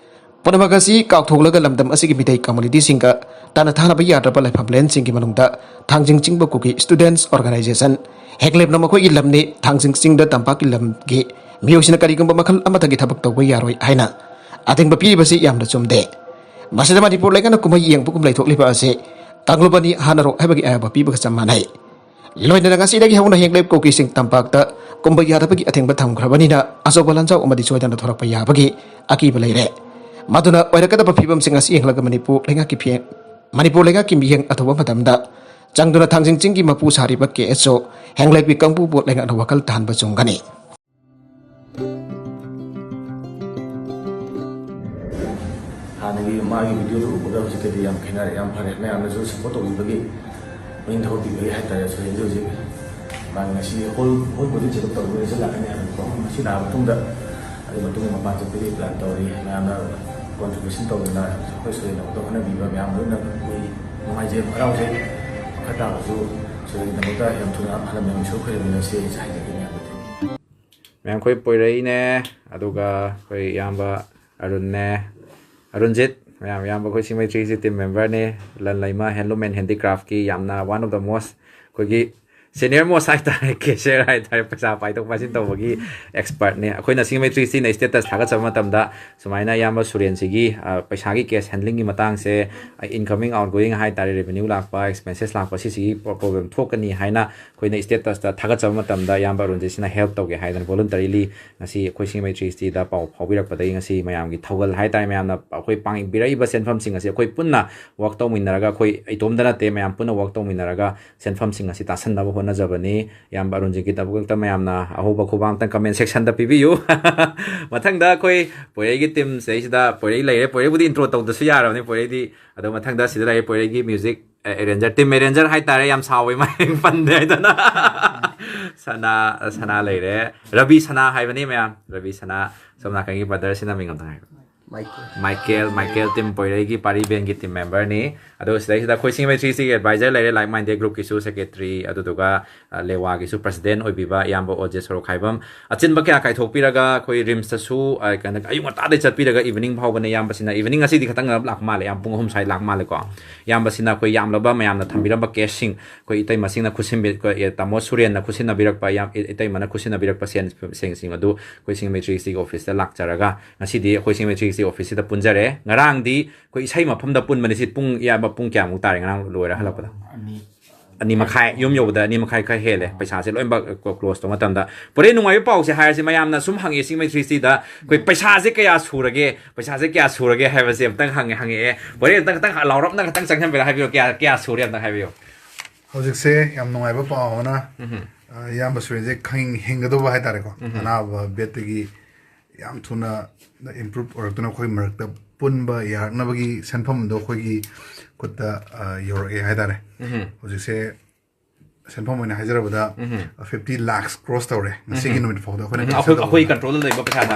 ꯄꯨꯝꯅꯃꯛ ꯑꯁꯤ ꯀꯥꯎꯊꯣꯛꯂꯒ ꯂꯝꯗꯝ ꯑꯁꯤꯒꯤ ꯃꯤꯇꯩ communityꯁꯤꯡꯒ ꯇꯥꯅ ꯊꯥꯅꯕ ꯌꯥꯗ꯭ꯔꯕ ꯂꯥꯏꯐꯝꯂꯦꯟꯁꯤꯡꯒꯤ ꯃꯅꯨꯡꯗ ꯊꯥꯡꯖꯤꯡ ꯆꯤꯡꯕ ꯀꯨꯀꯤ Students Organisation ꯍꯦꯡꯂꯦꯞꯅ ꯃꯈꯣꯏꯒꯤ ꯂꯝꯅꯤ, ꯊꯥꯡꯖꯤꯡ ꯆꯤꯡꯗ ꯇꯝꯄꯥꯛꯀꯤ ꯂꯝꯒꯤ ꯃꯤꯑꯣꯏꯁꯤꯡꯅ ꯀꯔꯤꯒꯨꯝꯕ ꯃꯈꯜ ꯑꯃꯠꯇꯒꯤ ꯊꯕꯛ ꯇꯧꯕ ꯌꯥꯔꯣꯏ ꯍꯥꯏꯅ ꯑꯊꯤꯡꯕ ꯄꯤꯔꯤꯕꯁꯤ ꯌꯥꯝꯅ ꯆꯨꯝꯗꯦ꯫ ꯃꯁꯤꯗ ꯃꯅꯤꯄꯨꯔ ꯂꯩꯉꯥꯛꯅ ꯀꯨꯝꯍꯩ ꯌꯦꯡꯕꯒꯨꯝ ꯂꯩꯊꯣꯛꯂꯤꯕ ꯑꯁꯤ ꯀꯥꯡꯂꯨꯞ ꯑꯅꯤ ꯍꯥꯠꯅꯔꯣ ꯍꯥꯏꯕꯒꯤ ꯑꯌꯥꯕ ꯄꯤꯕꯒ ꯆꯞ ꯃꯥꯟꯅꯩ꯫ ꯂꯣꯏꯅꯅ ꯉꯁꯤꯗꯒꯤ ꯍꯧꯅ ꯍꯦꯡꯂꯦꯞ ꯀꯨꯀꯤꯁꯤꯡ ꯇꯝꯄꯥꯛꯇ ꯀꯨꯝꯕ ꯌꯥꯗꯕꯒꯤ ꯑꯊꯤꯡꯕ ꯊꯝꯈ꯭ꯔꯕꯅꯤꯅ ꯑꯆꯧꯕ ꯂꯥꯟꯖꯥꯎ ꯑꯃꯗꯤ ꯁꯣꯏꯗꯅ ꯊꯣꯔꯛꯄ ꯌꯥꯕꯒꯤ ꯑꯀꯤꯕ ꯂꯩꯔꯦ꯫ ꯃꯗꯨꯅ ꯑꯣꯏꯔꯛꯀꯗꯕ ꯐꯤꯕꯝꯁꯤꯡ ꯑꯁꯤ ꯌꯦꯡꯂꯒ ꯃꯅꯤꯄꯨꯔ ꯂꯩꯉꯥꯛꯀꯤ ꯐꯤ-, ꯃꯅꯤꯄꯨꯔ ꯂꯩꯉꯥꯛꯀꯤ ꯃꯤꯠꯌꯦꯡ ꯑꯊꯨꯕ ꯃꯇꯝꯗ ꯆꯪꯗꯨꯅ ꯊꯥꯡꯖꯤꯡ ꯆꯤꯡꯒꯤ ꯃꯄꯨ ꯁꯥꯔꯤꯕ K S O ꯍꯦꯡꯂꯦꯞꯀꯤ ꯀꯥꯡꯕꯨꯕꯨ ꯂꯩꯉꯥꯛꯅ ꯋꯥꯈꯜ ꯇꯥꯍꯟꯕ ꯆꯨꯝꯒꯅꯤ꯫ ꯍꯥꯟꯅꯒꯤ ꯃꯥꯒꯤ videoꯗꯨ ꯎꯕꯗ ꯍꯧꯖꯤꯛꯀꯗꯤ ꯌꯥꯝ ꯈꯦꯠꯅꯔꯦ, ꯌꯥꯝ ꯐꯔꯦ꯫ ꯃꯌꯥꯝꯅꯁꯨ support ꯇꯧꯕꯤꯕꯒꯤ ꯄꯨꯛꯅꯤꯡ ꯊꯧꯒꯠꯄꯤꯕꯒꯤ ꯍꯥꯏꯇꯥꯔꯦ꯫ ꯁꯨꯔꯦꯟꯁꯦ ꯍꯧꯖꯤꯛ ꯃꯥꯒꯤ ꯉꯁꯤ ꯍꯣꯜ, ꯍꯣꯜꯕꯨꯗꯤ check up ꯇꯧꯕ result ꯂꯥꯛꯀꯅꯤ ꯍꯥꯏꯕꯀꯣ꯫ ꯉꯁꯤ ꯂꯥꯛꯑ ꯃꯇꯨꯡꯗ ꯑꯗꯨꯒꯤ ꯃꯇꯨꯡ ꯃꯄꯥꯟ ꯆꯠꯄꯒꯤ plan ꯇꯧꯔꯤ꯫ ꯃꯌꯥꯝꯅ contribution ꯇꯧꯗꯅ ꯑꯩꯈꯣꯏ ꯁꯨꯔꯦꯟꯗꯃꯛꯇ ꯍꯣꯠꯅꯕꯤꯕ ꯃꯌꯥꯝ ꯂꯣꯏꯅ ꯑꯩꯈꯣꯏ ꯅꯨꯡꯉꯥꯏꯖꯩ, ꯍꯔꯥꯎꯖꯩ꯫ ꯃꯈꯥ ꯇꯥꯕꯁꯨ ꯁꯨꯔꯦꯟꯗꯃꯛꯇ ꯌꯥꯝ ꯊꯨꯅ ꯍꯜꯂꯛꯅꯕꯁꯨ ꯈꯣꯏꯔꯝꯃꯤꯟꯅꯁꯤ ꯍꯥꯏꯖꯒꯦ ꯃꯌꯥꯝꯗ꯫ ꯃꯌꯥꯝ ꯑꯩꯈꯣꯏ ꯄꯣꯏꯔꯩꯅꯦ, ꯑꯗꯨꯒ ꯑꯩꯈꯣꯏ ꯏꯌꯥꯝꯕ ꯑꯔꯨꯟꯅꯦ, ꯑꯔꯨꯟꯖꯤꯠ, ꯃꯌꯥꯝ, ꯏꯌꯥꯝꯕ ꯑꯩꯈꯣꯏ ꯁꯤꯡꯃꯩ ꯊ꯭ꯔꯤ ꯁꯤꯛꯁꯇꯤ ꯇꯤꯝ ꯃꯦꯝꯕꯔꯅꯤ꯫ ꯂꯟꯂꯩꯃ ꯍꯦꯟꯂꯨꯝ ꯑꯦꯟ ꯍꯦꯟꯗꯤꯀ꯭ꯔꯥꯐꯀꯤ ꯌꯥꯝꯅ one of the most ꯑꯩꯈꯣꯏꯒꯤ ꯁꯦꯅꯤꯌꯔ ꯃꯣꯁ ꯍꯥꯏꯇꯥꯔꯦ, ꯀꯦꯁꯤꯌꯔ ꯍꯥꯏꯇꯥꯔꯦ, ꯄꯩꯁꯥ ꯄꯥꯏꯊꯣꯛ ꯄꯥꯏꯁꯤꯟ ꯇꯧꯕꯒꯤ ꯑꯦꯛꯁꯄꯔꯠꯅꯦ꯫ ꯑꯩꯈꯣꯏꯅ ꯁꯤꯡꯃꯩ ꯊ꯭ꯔꯤ ꯁꯤꯛꯁꯇꯤꯅ ꯁ꯭ꯇꯦꯇꯁ ꯊꯥꯒꯠꯆꯕ ꯃꯇꯝꯗ ꯁꯨꯃꯥꯏꯅ ꯏꯌꯥꯝꯕ ꯁꯨꯔꯦꯟꯁꯤꯒꯤ, ꯑ, ꯄꯩꯁꯥꯒꯤ, ꯀꯦꯁ ꯍꯦꯟꯗ꯭ꯂꯤꯡꯒꯤ ꯃꯇꯥꯡꯁꯦ, ꯑ, incoming outgoing ꯍꯥꯏꯇꯥꯔꯦ, ꯔꯦꯚꯦꯅ꯭ꯌꯨ ꯂꯥꯛꯄ, ꯑꯦꯛꯁꯄꯦꯟꯁꯦꯁ ꯂꯥꯛꯄ, ꯁꯤꯁꯤꯒꯤ ꯄ꯭ꯔꯣ-, ꯄ꯭ꯔꯣꯕ꯭ꯂꯦꯝ ꯊꯣꯛꯀꯅꯤ ꯍꯥꯏꯅ ꯑꯩꯈꯣꯏꯅ ꯁ꯭ꯇꯦꯇꯁꯇ ꯊꯥꯒꯠꯆꯕ ꯃꯇꯝꯗ ꯏꯌꯥꯝꯕ ꯑꯔꯨꯟꯁꯦ ꯁꯤꯅ ꯍꯦꯜꯞ ꯇꯧꯒꯦ ꯍꯥꯏꯗꯅ ꯚꯣꯂꯨꯟꯇꯔꯤꯂꯤ ꯉꯁꯤ ꯑꯩꯈꯣꯏ ꯁꯤꯡꯃꯩ ꯊ꯭ꯔꯤ ꯁꯤꯛꯁꯇꯤꯗ ꯄꯥꯎ ꯐꯥꯎꯕꯤꯔꯛꯄꯗꯒꯤ ꯉꯁꯤ ꯃꯌꯥꯝꯒꯤ ꯊꯧꯒꯜ ꯍꯥꯏꯇꯥꯔꯦ, ꯃꯌꯥꯝꯅ ꯑꯩꯈꯣꯏ ꯄꯥꯡꯕꯤꯔꯛꯏꯕ ꯁꯦꯟꯐꯝꯁꯤꯡ ꯑꯁꯤ ꯑꯩꯈꯣꯏ ꯄꯨꯟꯅ ꯋꯥꯛ ꯇꯧꯃꯤꯟꯅꯔꯒ, ꯑꯩꯈꯣꯏ ꯏꯇꯣꯝꯇ ꯅꯠꯇꯦ, ꯃꯌꯥꯝ ꯄꯨꯟꯅ ꯋꯥꯛ ꯇꯧꯃꯤꯟꯅꯔꯒ ꯁꯦꯟꯐꯝꯁꯤꯡ ꯑꯁꯤ ꯇꯥꯁꯟꯅꯕ ꯍꯣꯠꯅꯖꯕꯅꯤ꯫ ꯏꯌꯥꯝꯕ ꯑꯔꯨꯟꯖꯤꯠꯀꯤꯗꯃꯛꯇ ꯃꯌꯥꯝꯅ ꯑꯍꯧꯕ ꯈꯨꯕꯥꯛ ꯑꯝꯇꯪ ꯀꯃꯦꯟ ꯁꯦꯛꯁꯟꯗ ꯄꯤꯕꯤꯌꯨ꯫ ꯃꯊꯪꯗ ꯑꯩꯈꯣꯏ ꯄꯣꯏꯔꯩꯒꯤ ꯇꯤꯝ ꯁꯤꯗꯩꯁꯤꯗ ꯄꯣꯏꯔꯩ ꯂꯩꯔꯦ, ꯄꯣꯏꯔꯩꯕꯨꯗꯤ ꯏꯟꯇ꯭ꯔꯣ ꯇꯧꯗ꯭ꯔꯁꯨ ꯌꯥꯔꯕꯅꯤ ꯄꯣꯏꯔꯩꯗꯤ꯫ ꯑꯗꯣ ꯃꯊꯪꯗ ꯁꯤꯗ ꯂꯩꯔꯦ ꯄꯣꯏꯔꯩꯒꯤ ꯃ꯭ꯌꯨꯖꯤꯛ ꯑꯦꯔꯦꯟꯖꯔ, ꯇꯤꯝ ꯑꯦꯔꯦꯟꯖꯔ ꯍꯥꯏꯇꯥꯔꯦ, ꯌꯥꯝ ꯁꯥꯎꯋꯦ ꯃꯥ ꯃꯤꯡ ꯄꯟꯗꯦ ꯍꯥꯏꯗꯅ꯫ ꯁꯅꯥ, ꯁꯅꯥ ꯂꯩꯔꯦ, ꯔꯕꯤ ꯁꯅꯥ ꯍꯥꯏꯕꯅꯤ ꯃꯌꯥꯝ, ꯔꯕꯤ ꯁꯅꯥ꯫ ꯁꯣꯝ ꯅꯥꯀꯟꯒꯤ ꯕ꯭ꯔꯗꯔꯁꯤꯅ ꯃꯤꯡ ꯑꯝꯇꯪ ꯍꯥꯏꯌꯨ꯫ ꯃꯥꯏꯀꯦꯜ꯫ ꯃꯥꯏꯀꯦꯜ, ꯃꯥꯏꯀꯦꯜ ꯇꯤꯝ ꯄꯣꯏꯔꯩꯒꯤ ꯄꯥꯔꯤ ꯕꯦꯟꯒꯤ ꯇꯤꯝ ꯃꯦꯝꯕꯔꯅꯤ꯫ ꯑꯗꯣ ꯁꯤꯗꯩꯁꯤꯗ ꯑꯩꯈꯣꯏ ꯁꯤꯡꯃꯩ ꯊ꯭ꯔꯤ ꯁꯤꯛꯁꯇꯤꯒꯤ ꯑꯦꯗꯚꯥꯏꯖꯔ ꯂꯩꯔꯦ, ꯂꯥꯏꯛ ꯃꯥꯏꯟꯗꯦꯗ ꯒ꯭ꯔꯨꯞꯀꯤꯁꯨ ꯁꯦꯀ꯭ꯔꯦꯇꯔꯤ, ꯑꯗꯨꯗꯨꯒ, ꯑ, ꯂꯦꯋꯥꯒꯤꯁꯨ ꯄ꯭ꯔꯁꯤꯗꯦꯟ ꯑꯣꯏꯕꯤꯕ ꯏꯌꯥꯝꯕ ꯑꯣ ꯖꯦ ꯁꯣꯔꯣꯛꯈꯥꯏꯕꯝ꯫ ꯑꯆꯤꯟꯕ ꯀꯌꯥ ꯀꯥꯏꯊꯣꯛꯄꯤꯔꯒ ꯑꯩꯈꯣꯏ ꯔꯤꯝꯁꯇꯁꯨ, ꯑ, ꯀꯩꯅꯣ, ꯑꯌꯨꯛ ꯉꯟꯇꯥꯗꯩ ꯆꯠꯄꯤꯔꯒ ꯏꯚꯤꯅꯤꯡ ꯐꯥꯎꯕꯅꯦ ꯏꯌꯥꯝꯕꯁꯤꯅ꯫ ꯏꯚꯤꯅꯤꯡ ꯉꯁꯤꯗꯤ ꯈꯇꯪ ꯂꯥꯛꯄ ꯃꯥꯜꯂꯦ, ꯌꯥꯝ ꯄꯨꯡ ꯑꯍꯨꯝ ꯁ꯭ꯋꯥꯏ ꯂꯥꯛꯄ ꯃꯥꯜꯂꯦꯀꯣ꯫ ꯏꯌꯥꯝꯕꯁꯤꯅ ꯑꯩꯈꯣꯏ ꯌꯥꯝꯂꯕ ꯃꯌꯥꯝꯅ ꯊꯝꯕꯤꯔꯝꯕ ꯀꯦꯁꯁꯤꯡ, ꯑꯩꯈꯣꯏ ꯏꯇꯩꯃꯁꯤꯡꯅ ꯈꯨꯠꯁꯤꯟꯕꯤ-, ꯑꯩꯈꯣꯏ, ꯑꯦ, ꯇꯥꯃꯣ ꯁꯨꯔꯦꯟꯅ ꯈꯨꯠꯁꯤꯟꯅꯕꯤꯔꯛꯄ, ꯏꯌꯥꯝ-, ꯏ-, ꯏꯇꯩꯃꯅ ꯈꯨꯠꯁꯤꯟꯅꯕꯤꯔꯛꯄ ꯁꯦꯟ-, ꯁꯦꯟꯁꯤꯡ ꯑꯗꯨ ꯑꯩꯈꯣꯏ ꯁꯤꯡꯃꯩ ꯊ꯭ꯔꯤ ꯁꯤꯛꯁꯇꯤꯒꯤ ꯑꯣꯐꯤꯁꯇ ꯂꯥꯛꯆꯔꯒ ꯉꯁꯤꯗꯤ ꯑꯩꯈꯣꯏ ꯁꯤꯡꯃꯩ ꯊ꯭ꯔꯤ ꯁꯤꯛꯁꯇꯤ ꯑꯣꯐꯤꯁꯁꯤꯗ ꯄꯨꯟꯖꯔꯦ꯫ ꯉꯔꯥꯡꯗꯤ ꯑꯩꯈꯣꯏ ꯏꯁꯩ ꯃꯐꯝꯗ ꯄꯨꯟꯕꯅꯤ꯫ ꯁꯤ ꯄꯨꯡ, ꯏꯌꯥꯝꯕ, ꯄꯨꯡ ꯀꯌꯥꯃꯨꯛ ꯇꯥꯔꯦ ꯉꯔꯥꯡ ꯂꯣꯏꯔ ꯍꯜꯂꯛꯄꯗ? ꯑꯅꯤ꯫ ꯑꯅꯤ ꯃꯈꯥꯏ, ꯌꯨꯝ ꯌꯧꯕꯗ ꯑꯅꯤ ꯃꯈꯥꯏ ꯈꯔ ꯍꯦꯜꯂꯦ꯫ ꯄꯩꯁꯥꯁꯦ ꯂꯣꯏꯅꯃꯛ ꯀ꯭ꯂꯣ-, ꯀ꯭ꯂꯣꯁ ꯇꯧꯕ ꯃꯇꯝꯗ꯫ ꯄꯣꯔꯦ, ꯅꯨꯡꯉꯥꯏꯕ ꯄꯥꯎꯁꯦ ꯍꯥꯏꯔꯁꯤ, ꯃꯌꯥꯝꯅ ꯁꯨꯝ ꯍꯪꯉꯦ ꯁꯤꯡꯃꯩ ꯊ꯭ꯔꯤ ꯁꯤꯛꯁꯇꯤꯗ ꯑꯩꯈꯣꯏ ꯄꯩꯁꯥꯁꯦ ꯀꯌꯥ ꯁꯨꯔꯒꯦ, ꯄꯩꯁꯥꯁꯦ ꯀꯌꯥ ꯁꯨꯔꯒꯦ ꯍꯥꯏꯕꯁꯦ ꯑꯝꯇꯪ ꯍꯪꯉꯦ, ꯍꯪꯉꯛꯑꯦ꯫ ꯄꯣꯔꯦ, ꯑꯝꯇꯪ, ꯈꯤꯇꯪ ꯂꯥꯎꯔꯞꯅ ꯈꯤꯇꯪ ꯆꯪꯁꯤꯟꯕꯤꯔ ꯍꯥꯏꯕꯤꯌꯨ, ꯀꯌꯥ, ꯀꯌꯥ ꯁꯨꯔꯦ ꯑꯝꯇꯪ ꯍꯥꯏꯕꯤꯌꯨ꯫ ꯍꯧꯖꯤꯛꯁꯦ ꯌꯥꯝ ꯅꯨꯡꯉꯥꯏꯕ ꯄꯥꯎ ꯑꯃꯅ, ꯎꯝꯍꯨꯝ꯫ ꯑ, ꯏꯌꯥꯝꯕ ꯁꯨꯔꯦꯟꯁꯦ ꯈꯪꯍꯤꯡ ꯍꯤꯡꯒꯗꯧꯕ ꯍꯥꯏꯇꯥꯔꯦꯀꯣ꯫ ꯎꯝꯍꯨꯝ꯫ ꯑꯅꯥꯕ ꯕꯦꯗꯇꯒꯤ ꯌꯥꯝ ꯊꯨꯅ ꯏꯝꯄ꯭ꯔꯨꯞ ꯑꯣꯏꯔꯛꯇꯨꯅ ꯑꯩꯈꯣꯏ ꯃꯔꯛꯇ ꯄꯨꯟꯕ ꯌꯥꯔꯛꯅꯕꯒꯤ ꯁꯦꯟꯐꯝꯗꯣ ꯑꯩꯈꯣꯏꯒꯤ ꯈꯨꯠꯇ, ꯑ, ꯌꯧꯔꯛꯑꯦ ꯍꯥꯏꯇꯥꯔꯦ꯫ ꯎꯝꯍꯨꯝ꯫ ꯍꯧꯖꯤꯛꯁꯦ ꯁꯦꯟꯐꯝ ꯑꯣꯏꯅ ꯍꯥꯏꯖꯔꯕꯗ, ꯎꯝꯍꯨꯝ꯫ fifty lakhs cross ꯇꯧꯔꯦ ꯉꯁꯤꯒꯤ ꯎꯝꯍꯨꯝ꯫ ꯅꯨꯃꯤꯠ ꯐꯥꯎꯗ ꯑꯩꯈꯣꯏꯅ ꯎꯝ, ꯀꯦꯟꯁꯦꯜ ꯑꯩꯈꯣꯏ, ꯑꯩꯈꯣꯏ ꯇꯧꯕ꯫ ꯀꯟꯇ꯭ꯔꯣꯜꯗ ꯂꯩꯕ ꯄꯩꯁꯥꯗ꯫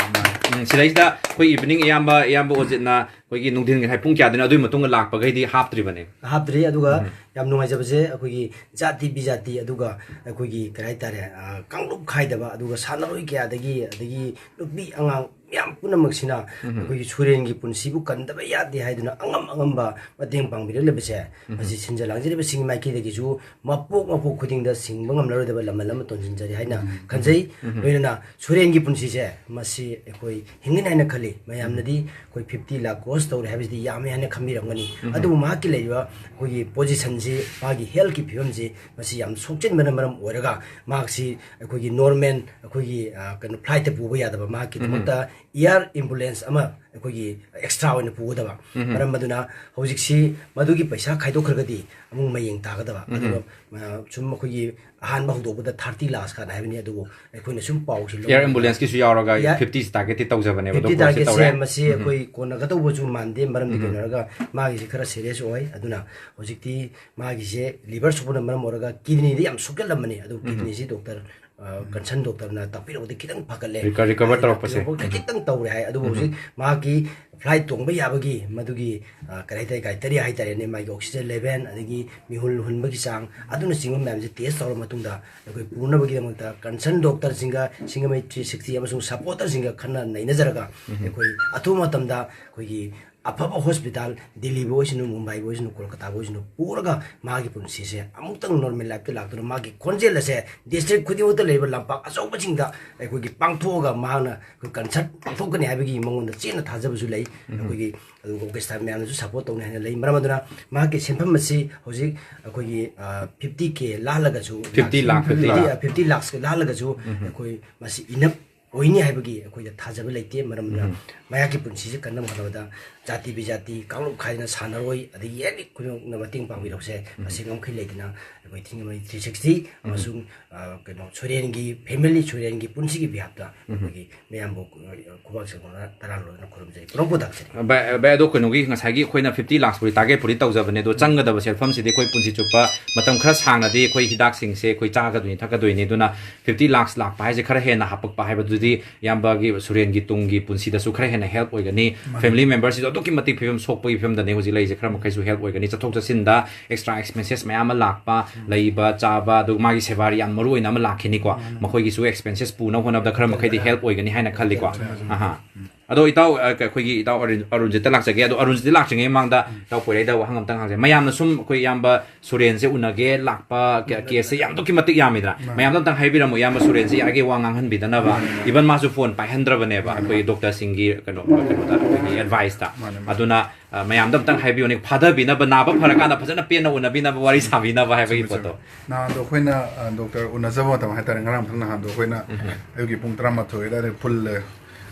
ꯎꯝ, ꯁꯤꯗꯩꯁꯤꯗ ꯑꯩꯈꯣꯏ ꯏꯚꯤꯅꯤꯡ ꯏꯌꯥꯝꯕ, ꯏꯌꯥꯝꯕ ꯑꯣꯖꯤꯠꯅ ꯑꯩꯈꯣꯏꯒꯤ ꯅꯨꯡꯊꯤꯟꯒꯤ ꯍꯥꯏ ꯄꯨꯡ ꯀꯌꯥꯗꯅꯣ ꯑꯗꯨꯒꯤ ꯃꯇꯨꯡꯗ ꯂꯥꯛꯄꯈꯩꯗꯤ ꯍꯥꯞꯇ꯭ꯔꯤꯕꯅꯦ꯫ ꯍꯥꯞꯇ꯭ꯔꯤ, ꯑꯗꯨꯒ ꯎꯝ꯫ ꯌꯥꯝ ꯅꯨꯡꯉꯥꯏꯖꯕꯁꯦ ꯑꯩꯈꯣꯏꯒꯤ ꯖꯥꯇꯤ ꯕꯤꯖꯥꯇꯤ, ꯑꯗꯨꯒ ꯑꯩꯈꯣꯏꯒꯤ ꯀꯔꯤ ꯍꯥꯏꯇꯥꯔꯦ, ꯑ, ꯀꯥꯡꯂꯨꯞ ꯈꯥꯏꯗꯕ, ꯑꯗꯨꯒ ꯁꯥꯟꯅꯔꯣꯏ ꯀꯌꯥꯗꯒꯤ, ꯑꯗꯒꯤ ꯅꯨꯄꯤ ꯑꯉꯥꯡ ꯃꯌꯥꯝ ꯄꯨꯝꯅꯃꯛꯁꯤꯅ ꯑꯩꯈꯣꯏꯒꯤ ꯁꯨꯔꯦꯟꯒꯤ ꯄꯨꯟꯁꯤꯕꯨ ꯀꯟꯗꯕ ꯌꯥꯗꯦ ꯍꯥꯏꯗꯨꯅ ꯑꯉꯝ ꯑꯉꯝꯕ ꯃꯇꯦꯡ ꯄꯥꯡꯕꯤꯔꯛꯂꯤꯕꯁꯦ, ꯃꯁꯤ ꯁꯤꯟꯖ ꯂꯥꯡꯖꯔꯤꯕꯁꯤꯡꯒꯤ ꯃꯥꯏꯀꯩꯗꯒꯤꯁꯨ ꯃꯄꯣꯛ ꯃꯄꯣꯛ ꯈꯨꯗꯤꯡꯗ ꯁꯤꯡꯕ ꯉꯝꯂꯔꯣꯏꯗꯕ ꯂꯃꯟ ꯑꯃ ꯇꯣꯟꯁꯤꯟꯖꯔꯤ ꯍꯥꯏꯅ ꯈꯟꯖꯩ꯫ ꯂꯣꯏꯅꯅ ꯁꯨꯔꯦꯟꯒꯤ ꯄꯨꯟꯁꯤꯁꯦ ꯃꯁꯤ ꯑꯩꯈꯣꯏ ꯍꯤꯡꯒꯅꯤ ꯍꯥꯏꯅ ꯈꯜꯂꯤ꯫ ꯃꯌꯥꯝꯅꯗꯤ ꯑꯩꯈꯣꯏ fifty lakh cross ꯇꯧꯔꯦ ꯍꯥꯏꯕꯁꯤꯗꯤ ꯌꯥꯝꯃꯦ ꯍꯥꯏꯅ ꯈꯟꯕꯤꯔꯝꯒꯅꯤ꯫ ꯑꯗꯨꯕꯨ ꯃꯍꯥꯛꯀꯤ ꯂꯩꯔꯤꯕ ꯑꯩꯈꯣꯏꯒꯤ position ꯁꯤ, ꯃꯥꯒꯤ health ꯀꯤ ꯐꯤꯕꯝꯁꯤ, ꯃꯁꯤ ꯌꯥꯝ ꯁꯣꯛꯆꯤꯟꯕꯅ ꯃꯔꯝ ꯑꯣꯏꯔꯒ ꯃꯍꯥꯛꯁꯤ ꯑꯩꯈꯣꯏꯒꯤ normal, ꯑꯩꯈꯣꯏꯒꯤ, ꯑ, ꯀꯩꯅꯣ, flight ꯇ ꯄꯨꯕ ꯌꯥꯗꯕ, ꯃꯍꯥꯛꯀꯤꯗꯃꯛꯇ air ambulance ꯑꯃ ꯑꯩꯈꯣꯏꯒꯤ extra ꯑꯣꯏꯅ ꯄꯨꯒꯗꯕ꯫ ꯃꯔꯝ ꯑꯗꯨꯅ ꯍꯧꯖꯤꯛꯁꯤ ꯃꯗꯨꯒꯤ ꯄꯩꯁꯥ ꯈꯥꯏꯗꯣꯛꯈ꯭ꯔꯒꯗꯤ ꯑꯃꯨꯛ ꯃꯌꯦꯡ ꯇꯥꯒꯗꯕ꯫ ꯑꯗꯨꯒ, ꯑ, ꯁꯨꯝ ꯑꯩꯈꯣꯏꯒꯤ ꯑꯍꯥꯟꯕ ꯍꯧꯗꯣꯛꯄꯗ thirty lakhs ꯀꯥꯟꯅ ꯍꯥꯏꯕꯅꯤ, ꯑꯗꯨꯕꯨ ꯑꯩꯈꯣꯏꯅ ꯁꯨꯝ ꯄꯥꯎꯁꯤ ꯂꯧꯕ air ambulance ꯀꯤꯁꯨ ꯌꯥꯎꯔꯒ ꯌꯥ-, fifty ꯁꯤ target ꯇꯤ ꯇꯧꯖꯕꯅꯦꯕ, fifty doctor ꯁꯤ target ꯁꯦ ꯇꯧꯔꯦ꯫ ꯃꯁꯤ ꯑꯩꯈꯣꯏ ꯀꯣꯟꯅꯒꯗꯧꯕꯁꯨ ꯃꯥꯟꯗꯦ, ꯃꯔꯝꯗꯤ ꯀꯩꯅꯣ ꯍꯥꯏꯔꯒ ꯃꯥꯒꯤꯁꯤ ꯈꯔ serious ꯑꯣꯏ꯫ ꯑꯗꯨꯅ ꯍꯧꯖꯤꯛꯇꯤ ꯃꯥꯒꯤꯁꯦ liver ꯁꯣꯛꯄꯅ ꯃꯔꯝ ꯑꯣꯏꯔꯒ kidney ꯗ ꯌꯥꯝ ꯁꯣꯛꯆꯜꯂꯝꯕꯅꯤ꯫ ꯑꯗꯨ kidney ꯁꯤ doctor, ꯑ, concern doctor ꯅ ꯇꯥꯛꯄꯤꯔꯛꯄꯗ ꯈꯤꯇꯪ ꯐꯒꯠꯂꯦ꯫ Reco-, recover ꯇꯧꯔꯛꯄꯁꯦ꯫ Recover ꯈꯖꯤꯛꯇꯪ ꯇꯧꯔꯦ ꯍꯥꯏ꯫ ꯑꯗꯨꯕꯨ ꯍꯧꯖꯤꯛ ꯃꯥꯒꯤ flight ꯇꯣꯡꯕ ꯌꯥꯕꯒꯤ ꯃꯗꯨꯒꯤ, ꯑ, ꯀꯔꯤ ꯍꯥꯏꯇꯥꯔꯦ, criteria ꯍꯥꯏꯇꯥꯔꯦꯅꯦ, ꯃꯥꯒꯤ oxygen level, ꯑꯗꯒꯤ ꯃꯤꯍꯨꯜ ꯍꯨꯟꯕꯒꯤ ꯆꯥꯡ, ꯑꯗꯨꯅꯆꯤꯡꯕ ꯃꯌꯥꯝꯁꯦ test ꯇꯧꯔ ꯃꯇꯨꯡꯗ ꯑꯩꯈꯣꯏ ꯄꯨꯅꯕꯒꯤꯗꯃꯛꯇ concern doctor ꯁꯤꯡꯒ ꯁꯤꯡꯒꯃꯩ three sixty ꯑꯃꯁꯨꯡ supporter ꯁꯤꯡꯒ ꯈꯟꯅ ꯅꯩꯅꯖꯔꯒ ꯑꯩꯈꯣꯏ ꯑꯊꯨꯕ ꯃꯇꯝꯗ ꯑꯩꯈꯣꯏꯒꯤ ꯑꯐꯕ hospital, ꯗꯤꯜꯂꯤꯕꯨ ꯑꯣꯏꯁꯅꯨ, ꯃꯨꯝꯕꯥꯏꯕꯨ ꯑꯣꯏꯁꯅꯨ, ꯀꯣꯜꯀꯇꯥꯕꯨ ꯑꯣꯏꯁꯅꯨ, ꯄꯨꯔꯒ ꯃꯥꯒꯤ ꯄꯨꯟꯁꯤꯁꯦ ꯑꯃꯨꯛꯇꯪ normal life ꯇ ꯂꯥꯛꯇꯨꯅ ꯃꯥꯒꯤ ꯈꯣꯟꯖꯦꯜ ꯑꯁꯦ district ꯈꯨꯗꯤꯡꯃꯛꯇ ꯂꯩꯔꯤꯕ ꯂꯝꯄꯥꯛ ꯑꯆꯧꯕꯁꯤꯡꯗ ꯑꯩꯈꯣꯏꯒꯤ ꯄꯥꯡꯊꯣꯛꯑꯒ ꯃꯍꯥꯛꯅ ꯑꯩꯈꯣꯏ concert ꯄꯥꯡꯊꯣꯛꯀꯅꯤ ꯍꯥꯏꯕꯒꯤ ꯃꯉꯣꯟꯗ ꯆꯦꯠꯅ ꯊꯥꯖꯕꯁꯨ ꯂꯩ꯫ ꯑꯩꯈꯣꯏꯒꯤ ꯑꯗꯨꯒ orchestra ꯃꯌꯥꯝꯅꯁꯨ support ꯇꯧꯅꯤ ꯍꯥꯏꯅ ꯂꯩ꯫ ꯃꯔꯝ ꯑꯗꯨꯅ ꯃꯍꯥꯛꯀꯤ ꯁꯦꯟꯐꯝ ꯑꯁꯤ ꯍꯧꯖꯤꯛ ꯑꯩꯈꯣꯏꯒꯤ, ꯑ, fifty K ꯂꯥꯜꯂꯒꯁꯨ, fifty lakh, fifty lakh, fifty lakhs ꯂꯥꯜꯂꯒꯁꯨ ꯑꯩꯈꯣꯏ ꯃꯁꯤ enough ꯑꯣꯏꯅꯤ ꯍꯥꯏꯕꯒꯤ ꯑꯩꯈꯣꯏꯗ ꯊꯥꯖꯕ ꯂꯩꯇꯦ꯫ ꯃꯔꯝ ꯑꯗꯨꯅ ꯃꯍꯥꯛꯀꯤ ꯄꯨꯟꯁꯤꯁꯦ ꯀꯟꯅꯕ ꯍꯣꯠꯅꯕꯗ ꯖꯥꯇꯤ ꯕꯤꯖꯥꯇꯤ ꯀꯥꯡꯂꯨꯞ ꯈꯥꯏꯗꯅ ꯁꯥꯟꯅꯔꯣꯏ, ꯑꯗꯒꯤ any ꯈꯨꯗꯤꯡꯃꯛꯅ ꯃꯇꯦꯡ ꯄꯥꯡꯕꯤꯔꯛꯄꯁꯦ ꯃꯁꯤ ꯉꯝꯈꯩ ꯂꯩꯇꯅ ꯑꯩꯈꯣꯏ ꯊꯤꯡꯒꯃꯩ three sixty ꯑꯃꯁꯨꯡ, ꯑ, ꯀꯩꯅꯣ, ꯁꯨꯔꯦꯟꯒꯤ family, ꯁꯨꯔꯦꯟꯒꯤ ꯄꯨꯟꯁꯤꯒꯤ behalf ꯇ ꯑꯩꯈꯣꯏꯒꯤ ꯃꯌꯥꯝꯕꯨ, ꯑ, ꯈꯨꯕꯥꯛ ꯁꯦꯡꯗꯣꯛꯅ ꯇꯔꯥ ꯂꯣꯏꯅ ꯈꯨꯔꯨꯝꯖꯔꯤ꯫ ꯄꯨꯔꯝ ꯄꯨꯗꯥꯛꯆꯔꯤ꯫ ꯚꯥꯏ, ꯚꯥꯏ, ꯑꯗꯣ ꯀꯩꯅꯣꯒꯤ ꯉꯁꯥꯏꯒꯤ ꯑꯩꯈꯣꯏꯅ fifty lakhs ꯄꯨꯗꯤ target ꯄꯨꯗꯤ ꯇꯧꯖꯕꯅꯦ, ꯑꯗꯣ ꯆꯪꯒꯗꯕ ꯁꯦꯟꯐꯝꯁꯤꯗꯤ ꯑꯩꯈꯣꯏ ꯄꯨꯟꯁꯤ ꯆꯨꯞꯄ ꯃꯇꯝ ꯈꯔ ꯁꯥꯡꯅꯗꯤ ꯑꯩꯈꯣꯏ ꯍꯤꯗꯥꯛꯁꯤꯡꯁꯦ ꯑꯩꯈꯣꯏ ꯆꯥꯒꯗꯣꯏꯅꯤ, ꯊꯛꯀꯗꯣꯏꯅꯤ꯫ ꯑꯗꯨꯅ fifty lakhs ꯂꯥꯛꯄ ꯍꯥꯏꯁꯦ ꯈꯔ ꯍꯦꯟꯅ ꯍꯥꯄꯛꯄ ꯍꯥꯏꯕꯗꯨꯗꯤ ꯏꯌꯥꯝꯕꯒꯤ ꯁꯨꯔꯦꯟꯒꯤ ꯇꯨꯡꯒꯤ ꯄꯨꯟꯁꯤꯗꯁꯨ ꯈꯔ ꯍꯦꯟꯅ help ꯑꯣꯏꯒꯅꯤ꯫ Family memberꯁꯤꯁꯨ ꯑꯗꯨꯛꯀꯤ ꯃꯇꯤꯛ ꯐꯤꯕꯝ ꯁꯣꯛꯄꯒꯤ ꯐꯤꯕꯝꯗꯅꯦ ꯍꯧꯖꯤꯛ ꯂꯩꯔꯤꯁꯦ꯫ ꯈꯔ ꯃꯈꯩꯁꯨ help ꯑꯣꯏꯒꯅꯤ꯫ ꯆꯠꯊꯣꯛ ꯆꯠꯁꯤꯟꯗ extra expenses ꯃꯌꯥꯝ ꯑꯃ ꯂꯥꯛꯄ, ꯂꯩꯕ ꯆꯥꯕ, ꯑꯗꯨꯒ ꯃꯥꯒꯤ ꯁꯦꯕꯥꯔꯤ ꯌꯥꯝ ꯃꯔꯨ ꯑꯣꯏꯅ ꯑꯃ ꯂꯥꯛꯈꯤꯅꯤꯀꯣ꯫ ꯃꯈꯣꯏꯒꯤꯁꯨ expenses ꯄꯨꯅꯕ ꯍꯣꯠꯅꯕꯗ ꯈꯔ ꯃꯈꯩꯗꯤ help ꯑꯣꯏꯒꯅꯤ ꯍꯥꯏꯅ ꯈꯜꯂꯤꯀꯣ꯫ ꯑꯍꯥ꯫ ꯑꯗꯣ ꯏꯇꯥꯎ, ꯑ, ꯑꯩꯈꯣꯏꯒꯤ ꯏꯇꯥꯎ ꯑꯔꯨꯟ-, ꯑꯔꯨꯟꯖꯤꯠꯇ ꯂꯥꯛꯆꯒꯦ꯫ ꯑꯗꯣ ꯑꯔꯨꯟꯖꯤꯠꯇ ꯂꯥꯛꯇ꯭ꯔꯤꯉꯩ ꯃꯃꯥꯡꯗ ꯏꯇꯥꯎ ꯄꯣꯏꯔꯩꯗ ꯋꯥꯍꯪ ꯑꯝꯇꯪ ꯍꯪꯖꯒꯦ꯫ ꯃꯌꯥꯝꯅ ꯁꯨꯝ ꯑꯩꯈꯣꯏ ꯏꯌꯥꯝꯕ ꯁꯨꯔꯦꯟꯁꯦ ꯎꯅꯒꯦ ꯂꯥꯛꯄ ꯀꯦ-, caseꯁꯦ ꯌꯥꯝ ꯑꯗꯨꯛꯀꯤ ꯃꯇꯤꯛ ꯌꯥꯝꯃꯤꯗꯅ꯫ ꯃꯥꯅꯦ꯫ ꯃꯌꯥꯝꯗ ꯑꯝꯇꯪ ꯍꯥꯏꯕꯤꯔꯝꯃꯣ, ꯏꯌꯥꯝꯕ ꯁꯨꯔꯦꯟꯁꯦ ꯌꯥꯔꯤꯒꯩ ꯋꯥ ꯉꯥꯡꯍꯟꯕꯤꯗꯅꯕ꯫ ꯃꯥꯅꯦ, ꯃꯥꯅꯦ꯫ Even ꯃꯥꯁꯨ phone ꯄꯥꯏꯍꯟꯗ꯭ꯔꯕꯅꯦꯕ, ꯃꯥꯅꯦ, ꯑꯩꯈꯣꯏꯒꯤ ꯃꯥꯅꯦ꯫ Doctorꯁꯤꯡꯒꯤ ꯀꯩꯅꯣ, ꯀꯩꯅꯣꯗ, ꯑꯩꯈꯣꯏꯒꯤ adviceꯇ꯫ ꯃꯥꯅꯦ, ꯃꯥꯅꯦ꯫ ꯑꯗꯨꯅ, ꯑ, ꯃꯌꯥꯝꯗ ꯑꯝꯇꯪ ꯍꯥꯏꯕꯤꯌꯨꯅꯦ, ꯐꯥꯊꯕꯤꯅꯕ, ꯅꯥꯕ ꯐꯔꯀꯥꯟꯗ ꯐꯖꯅ ꯄꯦꯟꯅ ꯎꯅꯕꯤꯅꯕ, ꯋꯥꯔꯤ ꯁꯥꯕꯤꯅꯕ ꯍꯥꯏꯕꯒꯤ ꯆꯨꯝꯃꯦ, ꯄꯣꯠꯇꯣ꯫ ꯆꯨꯝꯃꯦ꯫ ꯅꯍꯥꯟꯗꯣ ꯑꯩꯈꯣꯏꯅ, ꯑ, doctor ꯎꯅꯖꯕ ꯃꯇꯝ ꯍꯥꯏꯇꯥꯔꯦ, ꯉꯔꯥꯡ ꯃꯊꯪ ꯅꯍꯥꯟꯗꯣ ꯑꯩꯈꯣꯏꯅ ꯎꯝ꯫ ꯑꯌꯨꯛꯀꯤ ꯄꯨꯡ ꯇꯔꯥꯃꯥꯊꯣꯏ ꯑꯗꯨꯋꯥꯏꯗ ꯄꯨꯜꯂꯦ꯫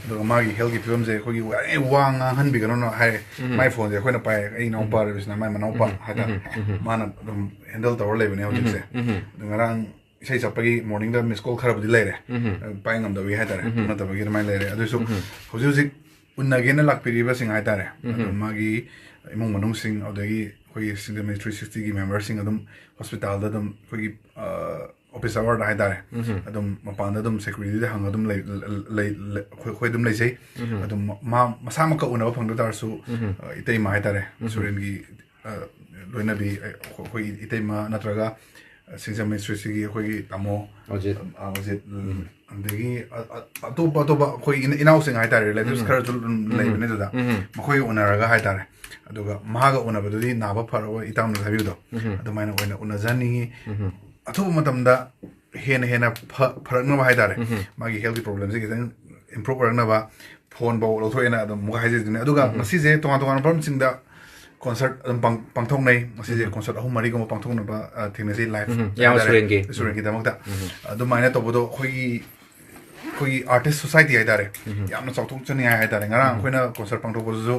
ꯑꯗꯨꯒ ꯃꯥꯒꯤ healthꯀꯤ ꯐꯤꯕꯝꯁꯦ ꯑꯩꯈꯣꯏꯒꯤ ꯋꯥ-, ꯑꯦ, ꯋꯥ ꯉꯥꯡꯍꯟꯕꯤꯒꯅꯨꯅ ꯍꯥꯏꯔꯦ꯫ ꯎꯝ꯫ ꯃꯥꯏ phoneꯁꯦ ꯑꯩꯈꯣꯏꯅ ꯄꯥꯏ, ꯑꯩ ꯏꯅꯥꯎꯄꯥ ꯎꯝ꯫ ꯔꯕꯤꯁꯅ, ꯃꯥꯏ ꯃꯅꯥꯎꯄꯥ ꯎꯝ꯫ ꯍꯥꯏꯇꯥꯔꯦ꯫ ꯎꯝ꯫ ꯎꯝ꯫ ꯃꯥꯅ ꯑꯗꯨꯝ handle ꯇꯧꯔ ꯂꯩꯕꯅꯦ ꯍꯧꯖꯤꯛꯁꯦ꯫ ꯎꯝ꯫ ꯎꯝ꯫ ꯑꯗꯣ ꯉꯔꯥꯡ ꯏꯁꯩ ꯆꯠꯄꯒꯤ morningꯗ miss call ꯈꯔꯕꯨꯗꯤ ꯂꯩꯔꯦ꯫ ꯎꯝ꯫ ꯄꯥꯏ ꯉꯝꯗꯕꯒꯤ ꯍꯥꯏꯇꯥꯔꯦ, ꯎꯝ꯫ ꯅꯠꯇꯕꯒꯤ ꯑꯗꯨꯃꯥꯏꯅ ꯂꯩꯔꯦ꯫ ꯑꯗꯨꯁꯨ ꯎꯝ꯫ ꯍꯧꯖꯤꯛ ꯍꯧꯖꯤꯛ ꯎꯅꯒꯦꯅ ꯂꯥꯛꯄꯤꯔꯤꯕꯁꯤꯡ ꯍꯥꯏꯇꯥꯔꯦ, ꯎꯝ꯫ ꯑꯗꯨꯝ ꯃꯥꯒꯤ ꯏꯃꯨꯡ ꯃꯅꯨꯡꯁꯤꯡ, ꯑꯗꯨꯗꯒꯤ ꯑꯩꯈꯣꯏꯒꯤ Singha Ministry sixtyꯒꯤ memberꯁꯤꯡ ꯑꯗꯨꯝ hospitalꯗ ꯑꯗꯨꯝ ꯑꯩꯈꯣꯏꯒꯤ, ꯑ, office hourꯗ ꯍꯥꯏꯇꯥꯔꯦ, ꯎꯝ꯫ ꯑꯗꯨꯝ ꯃꯄꯥꯟꯗ ꯑꯗꯨꯝ securityꯗ ꯍꯪꯉ ꯑꯗꯨꯝ ꯂꯩ-, ꯂꯩ-, ꯂꯩ-, ꯑꯩꯈꯣꯏ, ꯑꯩꯈꯣꯏ ꯑꯗꯨꯝ ꯂꯩꯖꯩ꯫ ꯎꯝ꯫ ꯑꯗꯨꯝ ꯃꯥ ꯃꯁꯥꯃꯛꯀ ꯎꯅꯕ ꯐꯪꯗ ꯇꯥꯔꯁꯨ, ꯎꯝ꯫ ꯑ, ꯏꯇꯩꯃ ꯍꯥꯏꯇꯥꯔꯦ, ꯎꯝ꯫ ꯁꯨꯔꯦꯟꯒꯤ, ꯑ, ꯂꯣꯏꯅꯕꯤ, ꯑ, ꯑꯩꯈꯣꯏ ꯏꯇꯩꯃ ꯅꯠꯇ꯭ꯔꯒ Singha Ministryꯁꯤꯒꯤ ꯑꯩꯈꯣꯏꯒꯤ ꯇꯥꯃꯣ, ꯑꯖꯤꯠ꯫ ꯑ, ꯑꯖꯤꯠ, ꯎꯝ꯫ ꯑꯗꯒꯤ ꯑ-, ꯑ-, ꯑꯇꯣꯞꯄ, ꯑꯇꯣꯞꯄ ꯑꯩꯈꯣꯏ ꯏꯅ-, ꯏꯅꯥꯎꯁꯤꯡ ꯍꯥꯏꯇꯥꯔꯦ, relatives ꯎꯝ꯫ ꯈꯔꯁꯨ ꯑꯗꯨꯝ ꯎꯝ꯫ ꯂꯩꯕꯅꯦ ꯑꯗꯨꯗ꯫ ꯎꯝ꯫ ꯃꯈꯣꯏꯒ ꯎꯅꯔꯒ ꯍꯥꯏꯇꯥꯔꯦ꯫ ꯑꯗꯨꯒ ꯃꯍꯥꯛꯒ ꯎꯅꯕꯗꯨꯗꯤ ꯅꯥꯕ ꯐꯔꯕ ꯏꯇꯥꯎꯅ ꯍꯥꯏꯕꯤꯕꯗꯣ, ꯎꯝ꯫ ꯑꯗꯨꯃꯥꯏꯅ ꯑꯣꯏꯅ ꯎꯅꯖꯍꯟꯅꯤꯡꯉꯤ꯫ ꯎꯝ꯫ ꯑꯊꯨꯕ ꯃꯇꯝꯗ ꯍꯦꯟꯅ ꯍꯦꯟꯅ ꯐ-, ꯐꯔꯛꯅꯕ ꯍꯥꯏꯇꯥꯔꯦ꯫ ꯎꯝ꯫ ꯃꯥꯒꯤ healthꯀꯤ problemꯁꯦ ꯈꯤꯇꯪ improve ꯑꯣꯏꯔꯛꯅꯕ phone ꯐꯥꯎ ꯂꯧꯊꯣꯛꯑꯦꯅ ꯑꯗꯨꯝ ꯑꯃꯨꯛꯀ ꯍꯥꯏꯖꯗꯣꯏꯅꯦ꯫ ꯑꯗꯨꯒ ꯎꯝ꯫ ꯉꯁꯤꯁꯦ ꯇꯣꯉꯥꯟ ꯇꯣꯉꯥꯟꯕ ꯃꯐꯝꯁꯤꯡꯗ concert ꯑꯗꯨꯝ ꯄꯥꯡ-, ꯄꯥꯡꯊꯣꯛꯅꯩ꯫ ꯉꯁꯤꯁꯦ ꯎꯝ꯫ Concert ꯑꯍꯨꯝ ꯃꯔꯤꯒꯨꯝꯕ ꯄꯥꯡꯊꯣꯛꯅꯕ, ꯑ, ꯊꯦꯡꯅꯁꯤ live ꯎꯝ꯫ ꯏꯌꯥꯝꯕ ꯍꯥꯏꯇꯥꯔꯦ꯫ ꯁꯨꯔꯦꯟꯒꯤ꯫ ꯁꯨꯔꯦꯟꯒꯤꯗꯃꯛꯇ꯫ ꯎꯝ꯫ ꯑꯗꯨꯃꯥꯏꯅ ꯇꯧꯕꯗꯣ ꯑꯩꯈꯣꯏꯒꯤ, ꯑꯩꯈꯣꯏꯒꯤ artist society ꯍꯥꯏꯇꯥꯔꯦ, ꯎꯝ꯫ ꯌꯥꯝꯅ ꯆꯥꯎꯊꯣꯛꯆꯅꯤꯡꯉꯥꯏ ꯍꯥꯏꯇꯥꯔꯦ꯫ ꯉꯔꯥꯡ ꯎꯝ꯫ ꯑꯩꯈꯣꯏꯅ concert ꯄꯥꯡꯊꯣꯛꯄꯗꯁꯨ,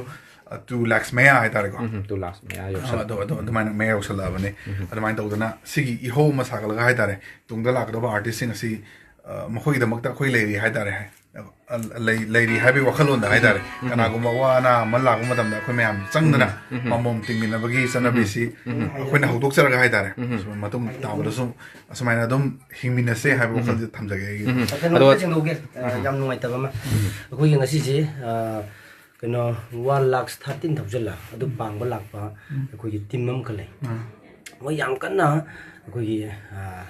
ꯑ, two lakhs ꯃꯌꯥ ꯍꯥꯏꯇꯥꯔꯦꯀꯣ꯫ ꯎꯝ, two lakhs ꯃꯌꯥ ꯑ, ꯌꯧꯁꯜꯂꯦ꯫ ꯑꯗꯨ, ꯑꯗꯨ, ꯑꯗꯨꯃꯥꯏꯅ ꯃꯌꯥ ꯌꯧꯁꯜꯂꯛꯑꯕꯅꯤ꯫ ꯎꯝ꯫ ꯑꯗꯨꯃꯥꯏꯅ ꯇꯧꯗꯅ ꯁꯤꯒꯤ ꯏꯍꯧ ꯑꯃ ꯁꯥꯒꯠꯂꯒ ꯍꯥꯏꯇꯥꯔꯦ, ꯇꯨꯡꯗ ꯂꯥꯛꯀꯗꯕ artistꯁꯤꯡ ꯑꯁꯤ, ꯑ, ꯃꯈꯣꯏꯒꯤꯗꯃꯛꯇ ꯑꯩꯈꯣꯏ ꯂꯩꯔꯤ ꯍꯥꯏꯇꯥꯔꯦ꯫ ꯑ, ꯂꯩ-, ꯂꯩꯔꯤ ꯍꯥꯏꯕꯒꯤ ꯋꯥꯈꯜꯂꯣꯟꯗ ꯍꯥꯏꯇꯥꯔꯦ꯫ ꯎꯝ꯫ ꯀꯅꯥꯒꯨꯝꯕ ꯑꯋꯥ ꯑꯅꯥ ꯑꯃ ꯂꯥꯛꯄ ꯃꯇꯝꯗ ꯑꯩꯈꯣꯏ ꯃꯌꯥꯝ ꯆꯪꯗꯅ ꯎꯝ꯫ ꯎꯝ꯫ ꯃꯃꯣꯝ ꯇꯤꯡꯃꯤꯟꯅꯕꯒꯤ ꯆꯠꯅꯕꯤꯁꯤ ꯎꯝ꯫ ꯑꯩꯈꯣꯏꯅ ꯍꯧꯗꯣꯛꯆꯔꯒ ꯍꯥꯏꯇꯥꯔꯦ꯫ ꯎꯝ꯫ ꯁꯨꯝ ꯃꯇꯨꯡ ꯇꯥꯕꯗꯁꯨ ꯑꯁꯨꯃꯥꯏꯅ ꯑꯗꯨꯝ ꯍꯤꯡꯃꯤꯟꯅꯁꯦ ꯍꯥꯏꯕ ꯎꯝ꯫ ꯋꯥꯈꯜꯁꯦ ꯊꯝꯖꯒꯦ ꯑꯩꯒꯤ꯫ ꯎꯝ꯫ ꯀꯩꯅꯣꯝꯇ ꯑꯗꯣ ꯆꯤꯡꯍꯧꯒꯦ, ꯑ, ꯎꯝ꯫ ꯌꯥꯝ ꯅꯨꯡꯉꯥꯏꯇꯕ ꯑꯃ꯫ ꯎꯝ꯫ ꯑꯩꯈꯣꯏꯒꯤ ꯉꯁꯤꯁꯦ, ꯑ, ꯀꯩꯅꯣ, ꯋꯥꯟ ꯂꯥꯛ ꯊꯥꯔꯇꯤꯟ ꯊꯥꯎꯖꯟꯂ ꯑꯗꯨ ꯄꯥꯡꯕ ꯂꯥꯛꯄ ꯎꯝ꯫ ꯑꯩꯈꯣꯏꯒꯤ ꯇꯤꯝ ꯑꯃꯈꯛ ꯂꯩ꯫ ꯎꯝ꯫ ꯃꯣꯏ ꯌꯥꯝ ꯀꯟꯅ ꯑꯩꯈꯣꯏꯒꯤ, ꯑ,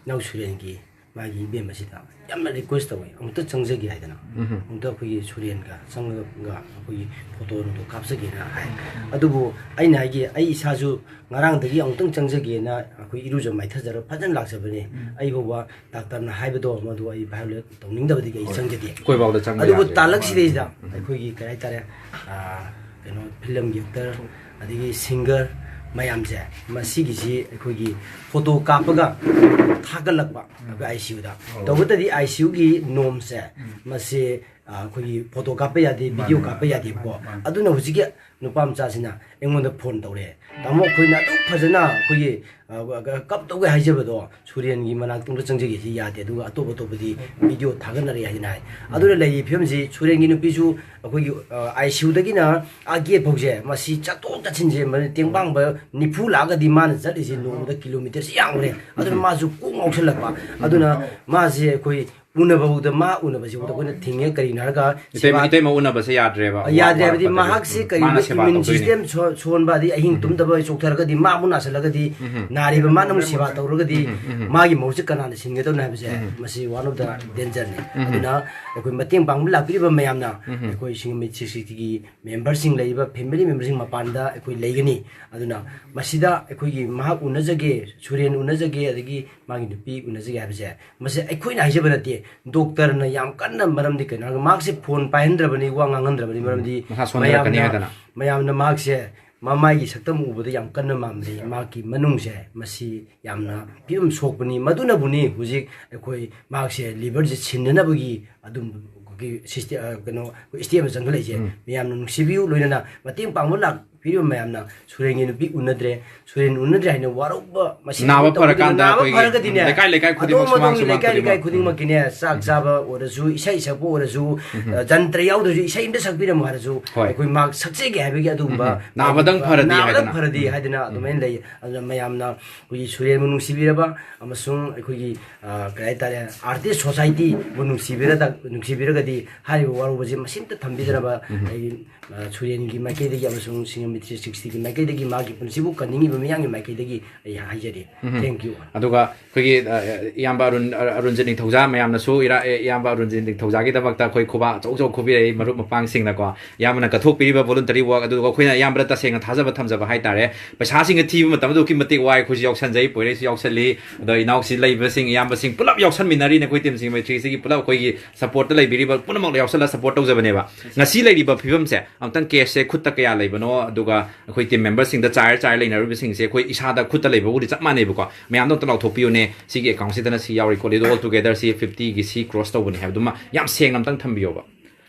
ꯏꯅꯥꯎ ꯁꯨꯔꯦꯟꯒꯤ ꯃꯥꯒꯤ ꯏꯕꯦꯝ ꯑꯁꯤꯗ ꯌꯥꯝꯅ ꯔꯤꯀ꯭ꯋꯦꯁ ꯇꯧꯋꯤ, "ꯑꯃꯨꯛꯇ ꯆꯪꯖꯒꯦ" ꯍꯥꯏꯗꯅ꯫ ꯎꯝ꯫ "ꯑꯃꯨꯛꯇ ꯑꯩꯈꯣꯏꯒꯤ ꯁꯨꯔꯦꯟꯒ ꯆꯪꯉꯒ ꯑꯩꯈꯣꯏꯒꯤ ꯐꯣꯇꯣ ꯅꯨꯡꯇꯣ ꯀꯥꯞꯆꯒꯦꯅ" ꯍꯥꯏ꯫ ꯎꯝ꯫ ꯑꯗꯨꯕꯨ ꯑꯩꯅ ꯍꯥꯏꯒꯦ, ꯑꯩ ꯏꯁꯥꯁꯨ ꯉꯔꯥꯡꯗꯒꯤ ꯑꯃꯨꯛꯇꯪ ꯆꯪꯖꯒꯦꯅ ꯑꯩꯈꯣꯏ ꯏꯔꯨꯖ ꯃꯥꯏꯊꯖꯔꯒ ꯐꯖꯅ ꯂꯥꯛꯆꯕꯅꯤ꯫ ꯎꯝ꯫ ꯑꯩ ꯐꯥꯎꯕ ꯗꯥꯛꯇꯔꯅ ꯍꯥꯏꯕꯗꯣ ꯃꯗꯨ ꯑꯩ ꯚꯥꯏꯑꯣꯂꯦꯠ ꯇꯧꯅꯤꯡꯗꯕꯗꯒꯤ ꯑꯩ ꯍꯣꯏ꯫ ꯆꯪꯖꯗꯦ꯫ ꯑꯩꯈꯣꯏꯐꯥꯎꯗ ꯆꯪꯕ ꯑꯗꯨꯕꯨ ꯌꯥꯗꯦ꯫ ꯇꯥꯂꯛꯁꯤꯗꯩꯗ ꯎꯝ꯫ ꯑꯩꯈꯣꯏꯒꯤ ꯀꯩ ꯍꯥꯏꯇꯥꯔꯦ, ꯑꯥ, ꯀꯩꯅꯣ, ꯐꯤꯂꯝꯒꯤ ꯑꯦꯛꯇꯔ, ꯑꯗꯒꯤ ꯁꯤꯡꯒꯔ ꯃꯌꯥꯝꯁꯦ, ꯃꯁꯤꯒꯤꯁꯤ ꯑꯩꯈꯣꯏꯒꯤ ꯐꯣꯇꯣ ꯀꯥꯞꯄꯒ ꯊꯥꯒꯠꯂꯛꯄ ꯑꯩꯈꯣꯏ ꯑꯥꯏ ꯁꯤ ꯌꯨꯗ꯫ ꯑꯣ꯫ ꯇꯧꯕꯇꯗꯤ ꯑꯥꯏ ꯁꯤ ꯌꯨꯒꯤ ꯅꯣꯝꯁꯦ, ꯎꯝ꯫ ꯃꯁꯤ, ꯑ, ꯑꯩꯈꯣꯏꯒꯤ ꯐꯣꯇꯣ ꯀꯥꯞꯄ ꯌꯥꯗꯦ, ꯃꯥꯅꯦ, ꯚꯤꯗꯤꯑꯣ ꯃꯥꯅꯦ, ꯀꯥꯞꯄ ꯌꯥꯗꯦꯕꯀꯣ꯫ ꯃꯥꯅꯦ, ꯃꯥꯅꯦ꯫ ꯑꯗꯨꯅ ꯍꯧꯖꯤꯛꯀꯤ ꯅꯨꯄꯥ ꯃꯆꯥꯁꯤꯅ ꯑꯩꯉꯣꯟꯗ ꯐꯣꯟ ꯇꯧꯔꯛꯑꯦ, "ꯇꯥꯃꯣ, ꯑꯩꯈꯣꯏꯅ ꯑꯗꯨꯛ ꯐꯖꯅ ꯑꯩꯈꯣꯏꯒꯤ, ꯑ, ꯑ, ꯀꯞꯇꯧꯒꯦ ꯍꯥꯏꯖꯕꯗꯣ ꯁꯨꯔꯦꯟꯒꯤ ꯃꯅꯥꯛꯇ ꯆꯪꯖꯒꯦꯁꯤ ꯌꯥꯗꯦ, ꯑꯗꯨꯒ ꯑꯇꯣꯞ ꯑꯇꯣꯞꯄꯗꯤ ꯚꯤꯗꯤꯑꯣ ꯊꯥꯒꯠꯅꯔꯦ" ꯍꯥꯏꯗꯅ ꯍꯥꯏ꯫ ꯑꯗꯨꯅ ꯂꯩꯔꯤꯕ ꯐꯤꯕꯝꯁꯤ ꯁꯨꯔꯦꯟꯒꯤ ꯅꯨꯄꯤꯁꯨ ꯑꯩꯈꯣꯏꯒꯤ, ꯑ, ꯑꯥꯏ ꯁꯤ ꯌꯨꯗꯒꯤꯅ ꯑꯥ ꯒꯦꯠ ꯐꯥꯎꯁꯦ ꯃꯁꯤ ꯆꯠꯊꯣꯛ ꯆꯠꯁꯤꯟꯁꯦ ꯃꯔꯤ ꯇꯦꯡꯕꯥꯡꯕ ꯅꯤꯐꯨ ꯂꯥꯛꯑꯒꯗꯤ ꯃꯥꯅ ꯆꯠꯂꯤꯁꯤ ꯅꯣꯡꯃꯗ ꯀꯤꯂꯣꯃꯤꯇꯔꯁꯤ ꯌꯥꯝꯈ꯭ꯔꯦ꯫ ꯑꯗꯨꯅ ꯃꯥꯁꯨ ꯀꯣꯛ ꯉꯥꯎꯁꯜꯂꯛꯄ꯫ ꯑꯗꯨꯅ ꯃꯥꯁꯦ ꯑꯩꯈꯣꯏ ꯎꯅꯕꯐꯥꯎꯗ, ꯃꯥ ꯎꯅꯕꯁꯤꯐꯥꯎꯗ ꯑꯩꯈꯣꯏꯅ ꯊꯤꯡꯉꯦ꯫ ꯀꯔꯤꯒꯤꯅꯣ ꯍꯥꯏꯔꯒ ꯏꯇꯩꯃ, ꯁꯦꯕꯥ ꯏꯇꯩꯃ ꯎꯅꯕꯁꯦ ꯌꯥꯗ꯭ꯔꯦꯕ꯫ ꯌꯥꯗ꯭ꯔꯦ ꯍꯥꯏꯕꯗꯤ ꯋꯥꯔꯛꯄꯗꯒꯤ꯫ ꯃꯍꯥꯛꯁꯤ ꯃꯥꯅ ꯀꯔꯤꯒꯨꯝꯕ ꯁꯦꯕꯥ ꯏꯃ꯭ꯌꯨꯟ ꯇꯧꯗꯣꯏꯅꯦ꯫ ꯁꯤꯁꯇꯦꯝ ꯁꯣ-, ꯁꯣꯟꯕ, ꯑꯗꯩ ꯑꯍꯤꯡ ꯎꯝ꯫ ꯇꯨꯝꯗꯕ ꯆꯣꯛꯊꯔꯒꯗꯤ, ꯃꯥ ꯑꯃꯨꯛ ꯅꯥꯁꯤꯜꯂꯒꯗꯤ, ꯎꯝ꯫ ꯅꯥꯔꯤꯕ ꯃꯥꯅ ꯑꯃꯨꯛ ꯁꯦꯕꯥ ꯇꯧꯔꯒꯗꯤ, ꯎꯝ, ꯎꯝ꯫ ꯃꯥꯒꯤ ꯃꯍꯨꯠꯁꯦ ꯀꯅꯥꯅ ꯁꯤꯟꯒꯗꯧꯅꯣ ꯍꯥꯏꯕꯁꯦ, ꯎꯝ꯫ ꯃꯁꯤ one of the danger ꯅꯤ꯫ ꯎꯝ꯫ ꯑꯗꯨꯅ ꯑꯩꯈꯣꯏ ꯃꯇꯦꯡ ꯄꯥꯡꯕ ꯂꯥꯛꯄꯤꯔꯤꯕ ꯃꯌꯥꯝꯅ, ꯎꯝ꯫ ꯑꯩꯈꯣꯏ ꯁꯤꯡꯖꯃꯩ ꯊ꯭ꯔꯤ ꯁꯤꯛꯁꯇꯤꯒꯤ ꯃꯦꯝꯕꯔꯁꯤꯡ, ꯂꯩꯔꯤꯕ ꯐꯦꯃꯤꯂꯤ ꯃꯦꯝꯕꯔꯁꯤꯡ ꯃꯄꯥꯟꯗ ꯑꯩꯈꯣꯏ ꯂꯩꯒꯅꯤ꯫ ꯑꯗꯨꯅ ꯃꯁꯤꯗ ꯑꯩꯈꯣꯏꯒꯤ ꯃꯍꯥꯛ ꯎꯅꯖꯒꯦ, ꯁꯨꯔꯦꯟ ꯎꯅꯖꯒꯦ, ꯑꯗꯒꯤ ꯃꯥꯒꯤ ꯅꯨꯄꯤ ꯎꯅꯖꯒꯦ ꯍꯥꯏꯕꯁꯦ, ꯃꯁꯤ ꯑꯩꯈꯣꯏꯅ ꯍꯥꯏꯖꯕ ꯅꯠꯇꯦ꯫ ꯗꯣꯛꯇꯔꯅ ꯌꯥꯝ ꯀꯟꯅ, ꯃꯔꯝꯗꯤ ꯀꯩꯅꯣ ꯍꯥꯏꯔꯒ ꯃꯍꯥꯛꯁꯦ ꯐꯣꯟ ꯄꯥꯏꯍꯟꯗ꯭ꯔꯕꯅꯤ, ꯋꯥ ꯉꯥꯡꯍꯟꯗ꯭ꯔꯕꯅꯤ, ꯃꯔꯝꯗꯤ ꯃꯁꯥ ꯁꯣꯟꯊꯔꯛꯀꯅꯤ ꯃꯌꯥꯝꯅ, ꯍꯥꯏꯗꯅ꯫ ꯃꯌꯥꯝꯅ ꯃꯍꯥꯛꯁꯦ ꯃꯃꯥꯏꯒꯤ ꯁꯛꯇꯝ ꯎꯕꯗ ꯌꯥꯝ ꯀꯟꯅ ꯃꯥꯟꯕꯅꯤ꯫ ꯃꯍꯥꯛꯀꯤ ꯃꯅꯨꯡꯁꯦ ꯃꯁꯤ ꯌꯥꯝꯅ ꯐꯤꯕꯝ ꯁꯣꯛꯄꯅꯤ꯫ ꯃꯗꯨꯅꯕꯨꯅꯤ ꯍꯧꯖꯤꯛ ꯑꯩꯈꯣꯏ ꯃꯍꯥꯛꯁꯦ ꯂꯤꯚꯔꯁꯦ ꯁꯤꯟꯅꯅꯕꯒꯤ ꯑꯗꯨꯝ ꯑꯩꯈꯣꯏꯒꯤ ꯁꯤꯁꯇꯦ-, ꯑ, ꯀꯩꯅꯣ, ꯑꯩꯈꯣꯏ ꯁ꯭ꯇꯦꯞ ꯑꯃ ꯆꯪꯈꯠꯂꯛꯏꯁꯦ꯫ ꯎꯝ꯫ ꯃꯌꯥꯝꯅ ꯅꯨꯡꯁꯤꯕꯤꯌꯨ, ꯂꯣꯏꯅꯅ ꯃꯇꯦꯡ ꯄꯥꯡꯕ ꯂꯥꯛ-, ꯄꯤꯔꯤꯕ ꯃꯌꯥꯝꯅ ꯁꯨꯔꯦꯟꯒꯤ ꯅꯨꯄꯤ ꯎꯅꯗ꯭ꯔꯦ, ꯁꯨꯔꯦꯟ ꯎꯅꯗ꯭ꯔꯦ ꯍꯥꯏꯅ ꯋꯥꯔꯧꯕ ꯃꯁꯤ ꯅꯥꯕ ꯇꯧꯕꯤꯗꯨꯅ ꯐꯔꯀꯥꯟꯗ ꯅꯥꯕ ꯑꯩꯈꯣꯏꯒꯤ ꯐꯔꯒꯗꯤꯅꯦ, ꯂꯩꯀꯥꯏ ꯂꯩꯀꯥꯏ ꯈꯨꯗꯤꯡꯃꯛ, ꯑꯗꯣꯝ ꯁꯨꯃꯥꯡ ꯑꯗꯣꯝꯒꯤ ꯁꯨꯃꯥꯡ ꯂꯩꯀꯥꯏ ꯂꯩꯀꯥꯏ ꯈꯨꯗꯤꯡꯃꯛ꯫ ꯈꯨꯗꯤꯡꯃꯛꯀꯤꯅꯦ, ꯆꯥꯛ ꯎꯝ꯫ ꯆꯥꯕ ꯑꯣꯏꯔꯁꯨ, ꯏꯁꯩ ꯁꯛꯄ ꯑꯣꯏꯔꯁꯨ, ꯎꯝ꯫ ꯑ, ꯖꯟꯇ꯭ꯔ ꯌꯥꯎꯗ꯭ꯔꯁꯨ ꯏꯁꯩ ꯑꯝꯇ ꯁꯛꯄꯤꯔꯝꯃꯣ ꯍꯥꯏꯔꯁꯨ, ꯍꯣꯏ꯫ ꯑꯩꯈꯣꯏ ꯃꯥ ꯁꯛꯆꯒꯦ ꯍꯥꯏꯕꯒꯤ ꯑꯗꯨꯒꯨꯝꯕ ꯎꯝ꯫ ꯅꯥꯕꯗꯪ ꯐꯔꯗꯤ ꯅꯥꯕꯗꯪ ꯍꯥꯏꯗꯅ꯫ ꯐꯔꯗꯤ ꯎꯝ꯫ ꯍꯥꯏꯗꯅ ꯎꯝ꯫ ꯑꯗꯨꯃꯥꯏꯅ ꯂꯩ꯫ ꯑꯗꯨꯅ ꯃꯌꯥꯝꯅ ꯑꯩꯈꯣꯏꯒꯤ ꯁꯨꯔꯦꯟꯕꯨ ꯅꯨꯡꯁꯤꯕꯤꯔꯕ ꯑꯃꯁꯨꯡ ꯑꯩꯈꯣꯏꯒꯤ, ꯑ, ꯀꯔꯤ ꯍꯥꯏꯇꯥꯔꯦ, artist society ꯕꯨ ꯅꯨꯡꯁꯤꯕꯤꯔꯗ-, ꯅꯨꯡꯁꯤꯕꯤꯔꯒꯗꯤ ꯍꯥꯏꯔꯤꯕ ꯋꯥꯔꯧꯕꯁꯦ ꯃꯁꯤꯝꯇ ꯊꯝꯕꯤꯗꯅꯕ ꯎꯝ꯫ ꯑꯩꯒꯤ, ꯑ, ꯁꯨꯔꯦꯟꯒꯤ ꯃꯥꯏꯀꯩꯗꯒꯤ ꯑꯃꯁꯨꯡ ꯁꯤꯡꯒꯝ ꯃꯤꯇ꯭ꯔꯤ ꯁꯤꯛꯁꯇꯤꯒꯤ ꯃꯥꯏꯀꯩꯗꯒꯤ, ꯃꯥꯒꯤ ꯄꯨꯟꯁꯤꯕꯨ ꯀꯟꯅꯤꯡꯉꯤꯕ ꯃꯤꯌꯥꯝꯒꯤ ꯃꯥꯏꯀꯩꯗꯒꯤ ꯑꯩ ꯍꯥꯏꯖꯔꯤ꯫ ꯎꯝ꯫ Thank you꯫ ꯑꯗꯨꯒ ꯑꯩꯈꯣꯏꯒꯤ, ꯑ, ꯏꯌꯥꯝꯕ ꯑꯔꯨꯟ, ꯑ, ꯑꯔꯨꯟꯖꯤꯠ ꯅꯤꯡꯊꯧꯖꯥ ꯃꯌꯥꯝꯅꯁꯨ ꯏꯔꯥ-, ꯑꯦ, ꯏꯌꯥꯝꯕ ꯑꯔꯨꯟꯖꯤꯠ ꯅꯤꯡꯊꯧꯖꯥꯒꯤꯗꯃꯛꯇ ꯑꯩꯈꯣꯏ ꯈꯨꯕꯥꯛ ꯑꯆꯧ ꯑꯆꯧ ꯈꯨꯕꯤꯔꯛꯏ, ꯃꯔꯨꯞ ꯃꯄꯥꯡꯁꯤꯡꯅꯀꯣ꯫ ꯏꯌꯥꯝꯕꯅ ꯀꯠꯊꯣꯛꯄꯤꯔꯤꯕ voluntary work ꯑꯗꯨꯒ ꯑꯩꯈꯣꯏꯅ ꯏꯌꯥꯝꯕꯗ ꯇꯁꯦꯡꯅ ꯊꯥꯖꯕ ꯊꯝꯖꯕ ꯍꯥꯏꯇꯥꯔꯦ꯫ ꯄꯩꯁꯥꯁꯤꯡꯒ ꯊꯤꯕ ꯃꯇꯝꯗ ꯑꯗꯨꯛꯀꯤ ꯃꯇꯤꯛ ꯋꯥꯏ, ꯑꯩꯈꯣꯏꯁꯨ ꯌꯥꯎꯁꯟꯖꯩ, ꯄꯣꯏꯔꯩꯁꯨ ꯌꯥꯎꯁꯜꯂꯤ, ꯑꯗꯣ ꯏꯅꯥꯎꯁꯤ ꯂꯩꯕꯁꯤꯡ, ꯏꯌꯥꯝꯕꯁꯤꯡ ꯄꯨꯂꯞ ꯌꯥꯎꯁꯟꯃꯤꯟꯅꯔꯤ꯫ ꯅꯈꯣꯏ team ꯁꯤꯡ ꯃꯩꯇ꯭ꯔꯤꯁꯤꯒꯤ ꯄꯨꯂꯞ ꯑꯩꯈꯣꯏꯒꯤ support ꯇ ꯂꯩꯕꯤꯔꯤꯕ ꯄꯨꯝꯅꯃꯛ ꯌꯥꯎꯁꯜꯂ support ꯇꯧꯖꯕꯅꯦꯕ꯫ ꯉꯁꯤ ꯂꯩꯔꯤꯕ ꯐꯤꯕꯝꯁꯦ ꯑꯃꯨꯛꯇꯪ cash ꯁꯦ ꯈꯨꯠꯇ ꯀꯌꯥ ꯂꯩꯕꯅꯣ, ꯑꯗꯨꯒ ꯑꯩꯈꯣꯏ team member ꯁꯤꯡꯗ ꯆꯥꯏꯔ ꯆꯥꯏꯔ ꯂꯩꯅꯔꯤꯕꯁꯤꯡꯁꯦ ꯑꯩꯈꯣꯏ ꯏꯁꯥꯗ ꯈꯨꯠꯇ ꯂꯩꯕꯕꯨꯗꯤ ꯆꯞ ꯃꯥꯟꯅꯩꯕꯀꯣ꯫ ꯃꯌꯥꯝꯗꯣ ꯑꯝꯇ ꯂꯥꯎꯊꯣꯛꯄꯤꯌꯨꯅꯦ, ꯁꯤꯒꯤ account ꯁꯤꯗꯅ ꯁꯤ ꯌꯥꯎꯔꯤ ꯈꯣꯠꯂꯤ, ꯑꯗꯣ all together ꯁꯤ fifty ꯒꯤ ꯁꯤ cross ꯇꯧꯕꯅꯤ ꯍꯥꯏꯕꯗꯨꯃ ꯌꯥꯝ ꯁꯦꯡꯅ ꯑꯝꯇꯪ ꯊꯝꯕꯤꯌꯣꯕ,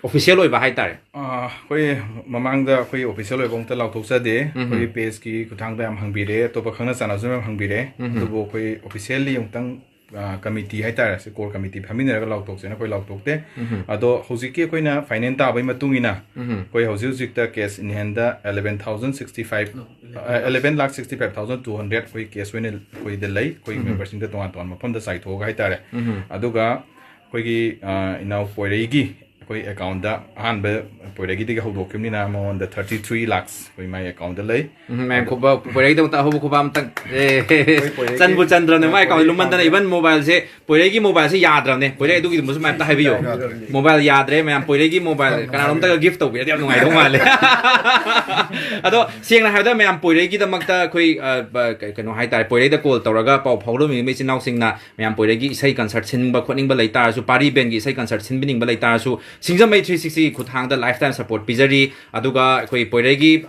official ꯑꯣꯏꯕ ꯍꯥꯏꯇꯥꯔꯦ꯫ ꯑꯥ, ꯑꯩꯈꯣꯏ ꯃꯃꯥꯡꯗ ꯑꯩꯈꯣꯏ official ꯑꯣꯏꯕ ꯑꯝꯇ ꯂꯥꯎꯊꯣꯛꯆꯗꯦ꯫ ꯎꯝ꯫ ꯑꯩꯈꯣꯏꯒꯤ page ꯀꯤ ꯈꯨꯠꯊꯥꯡꯗ ꯌꯥꯝ ꯍꯪꯕꯤꯔꯦ, ꯑꯇꯣꯞꯄ ꯈꯪꯅ ꯆꯥꯟꯅꯕꯁꯨ ꯌꯥꯝ ꯍꯪꯕꯤꯔꯦ꯫ ꯎꯝ꯫ ꯑꯗꯨꯕꯨ ꯑꯩꯈꯣꯏ officially ꯑꯃꯨꯛꯇꯪ, ꯑꯥ, committee ꯍꯥꯏꯇꯥꯔꯦ, ꯁꯤ core committee ꯐꯝꯃꯤꯟꯅꯔꯒ ꯂꯥꯎꯊꯣꯛꯁꯦꯅ ꯑꯩꯈꯣꯏ ꯂꯥꯎꯊꯣꯛꯇꯦ꯫ ꯎꯝ꯫ ꯑꯗꯣ ꯍꯧꯖꯤꯛꯀꯤ ꯑꯩꯈꯣꯏꯅ final ꯇꯥꯕꯒꯤ ꯃꯇꯨꯡ ꯏꯟꯅ ꯎꯝ꯫ ꯑꯩꯈꯣꯏ ꯍꯧꯖꯤꯛ ꯍꯧꯖꯤꯛꯇ cash in hand the eleven thousand sixty five, ꯑ, eleven lakh sixty five thousand two hundred ꯑꯩꯈꯣꯏ cash ꯑꯣꯏꯅ ꯑꯩꯈꯣꯏꯗ ꯂꯩ, ꯑꯩꯈꯣꯏꯒꯤ ꯎꯝ꯫ member ꯁꯤꯡꯗ ꯇꯣꯉꯥꯟ ꯇꯣꯉꯥꯟꯕ ꯃꯐꯝꯗ ꯆꯥꯏꯊꯣꯛꯑꯒ ꯍꯥꯏꯇꯥꯔꯦ꯫ ꯎꯝ꯫ ꯑꯗꯨꯒ ꯑꯩꯈꯣꯏꯒꯤ, ꯑ, ꯏꯅꯥꯎ ꯄꯣꯏꯔꯩꯒꯤ ꯑꯩꯈꯣꯏ account ꯇ ꯑꯍꯥꯟꯕ ꯄꯣꯏꯔꯩꯒꯤꯗꯒꯤ ꯍꯧꯗꯣꯛꯈꯤꯕꯅꯤꯅ ꯃꯉꯣꯟꯗ thirty three lakhs ꯑꯩꯈꯣꯏ ꯃꯥꯏ account ꯇ ꯂꯩ꯫ ꯎꯝ, ꯃꯌꯥꯝ ꯑꯗꯣ ꯈꯨꯕ-, ꯄꯣꯏꯔꯩꯗꯃꯛꯇ ꯑꯍꯧꯕ ꯈꯨꯕꯥꯛ ꯑꯝꯇꯪ꯫ ꯑꯦ, ꯑꯩꯈꯣꯏ ꯄꯣꯏꯔꯩꯒꯤ ꯆꯟꯕꯨ ꯆꯟꯗ꯭ꯔꯕꯅꯦ, ꯃꯥꯏ account ꯂꯨꯝꯃꯟꯗꯅ꯫ Even mobile ꯁꯦ, ꯄꯣꯏꯔꯩꯒꯤ mobile ꯁꯦ ꯌꯥꯗ꯭ꯔꯕꯅꯦ꯫ ꯄꯣꯏꯔꯩ ꯑꯗꯨꯒꯤꯗꯨꯃꯁꯨ ꯃꯌꯥꯝꯇ ꯍꯥꯏꯕꯤꯌꯣ꯫ ꯌꯥꯗ꯭ꯔꯕꯅꯦ꯫ Mobile ꯌꯥꯗ꯭ꯔꯦ ꯃꯌꯥꯝ, ꯄꯣꯏꯔꯩꯒꯤ mobile ꯀꯅꯥꯅꯣꯝꯇꯒ gift ꯇꯧꯕꯤꯔꯗꯤ ꯌꯥꯝ ꯅꯨꯡꯉꯥꯏꯗꯧ ꯃꯥꯜꯂꯦ꯫ ꯑꯗꯣ ꯁꯦꯡꯅ ꯍꯥꯏꯔꯕꯗ ꯃꯌꯥꯝ ꯄꯣꯏꯔꯩꯒꯤꯗꯃꯛꯇ ꯑꯩꯈꯣꯏ, ꯑ, ꯕ-, ꯀ-, ꯀꯩꯅꯣ ꯍꯥꯏꯇꯥꯔꯦ, ꯄꯣꯏꯔꯩꯗ call ꯇꯧꯔꯒ ꯄꯥꯎ ꯐꯥꯎꯔꯝꯃꯤꯕ ꯏꯆꯤꯟ ꯏꯅꯥꯎꯁꯤꯡꯅ ꯃꯌꯥꯝ ꯄꯣꯏꯔꯩꯒꯤ ꯏꯁꯩ concert ꯁꯤꯟꯕ ꯈꯣꯠꯅꯤꯡꯕ ꯂꯩꯇꯥꯔꯁꯨ, ꯄꯥꯔꯤ band ꯒꯤ ꯏꯁꯩ concert ꯁꯤꯟꯕꯤꯅꯤꯡꯕ ꯂꯩꯇꯥꯔꯁꯨ, ꯁꯤꯡꯖꯃꯩ ꯊ꯭ꯔꯤ ꯁꯤꯛꯁꯇꯤꯒꯤ ꯈꯨꯠꯊꯥꯡꯗ ꯂꯥꯏꯐ ꯇꯥꯏꯝ ꯁꯄꯣꯔꯠ ꯄꯤꯖꯔꯤ꯫ ꯑꯗꯨꯒ ꯑꯩꯈꯣꯏ ꯄꯣꯏꯔꯩꯒꯤ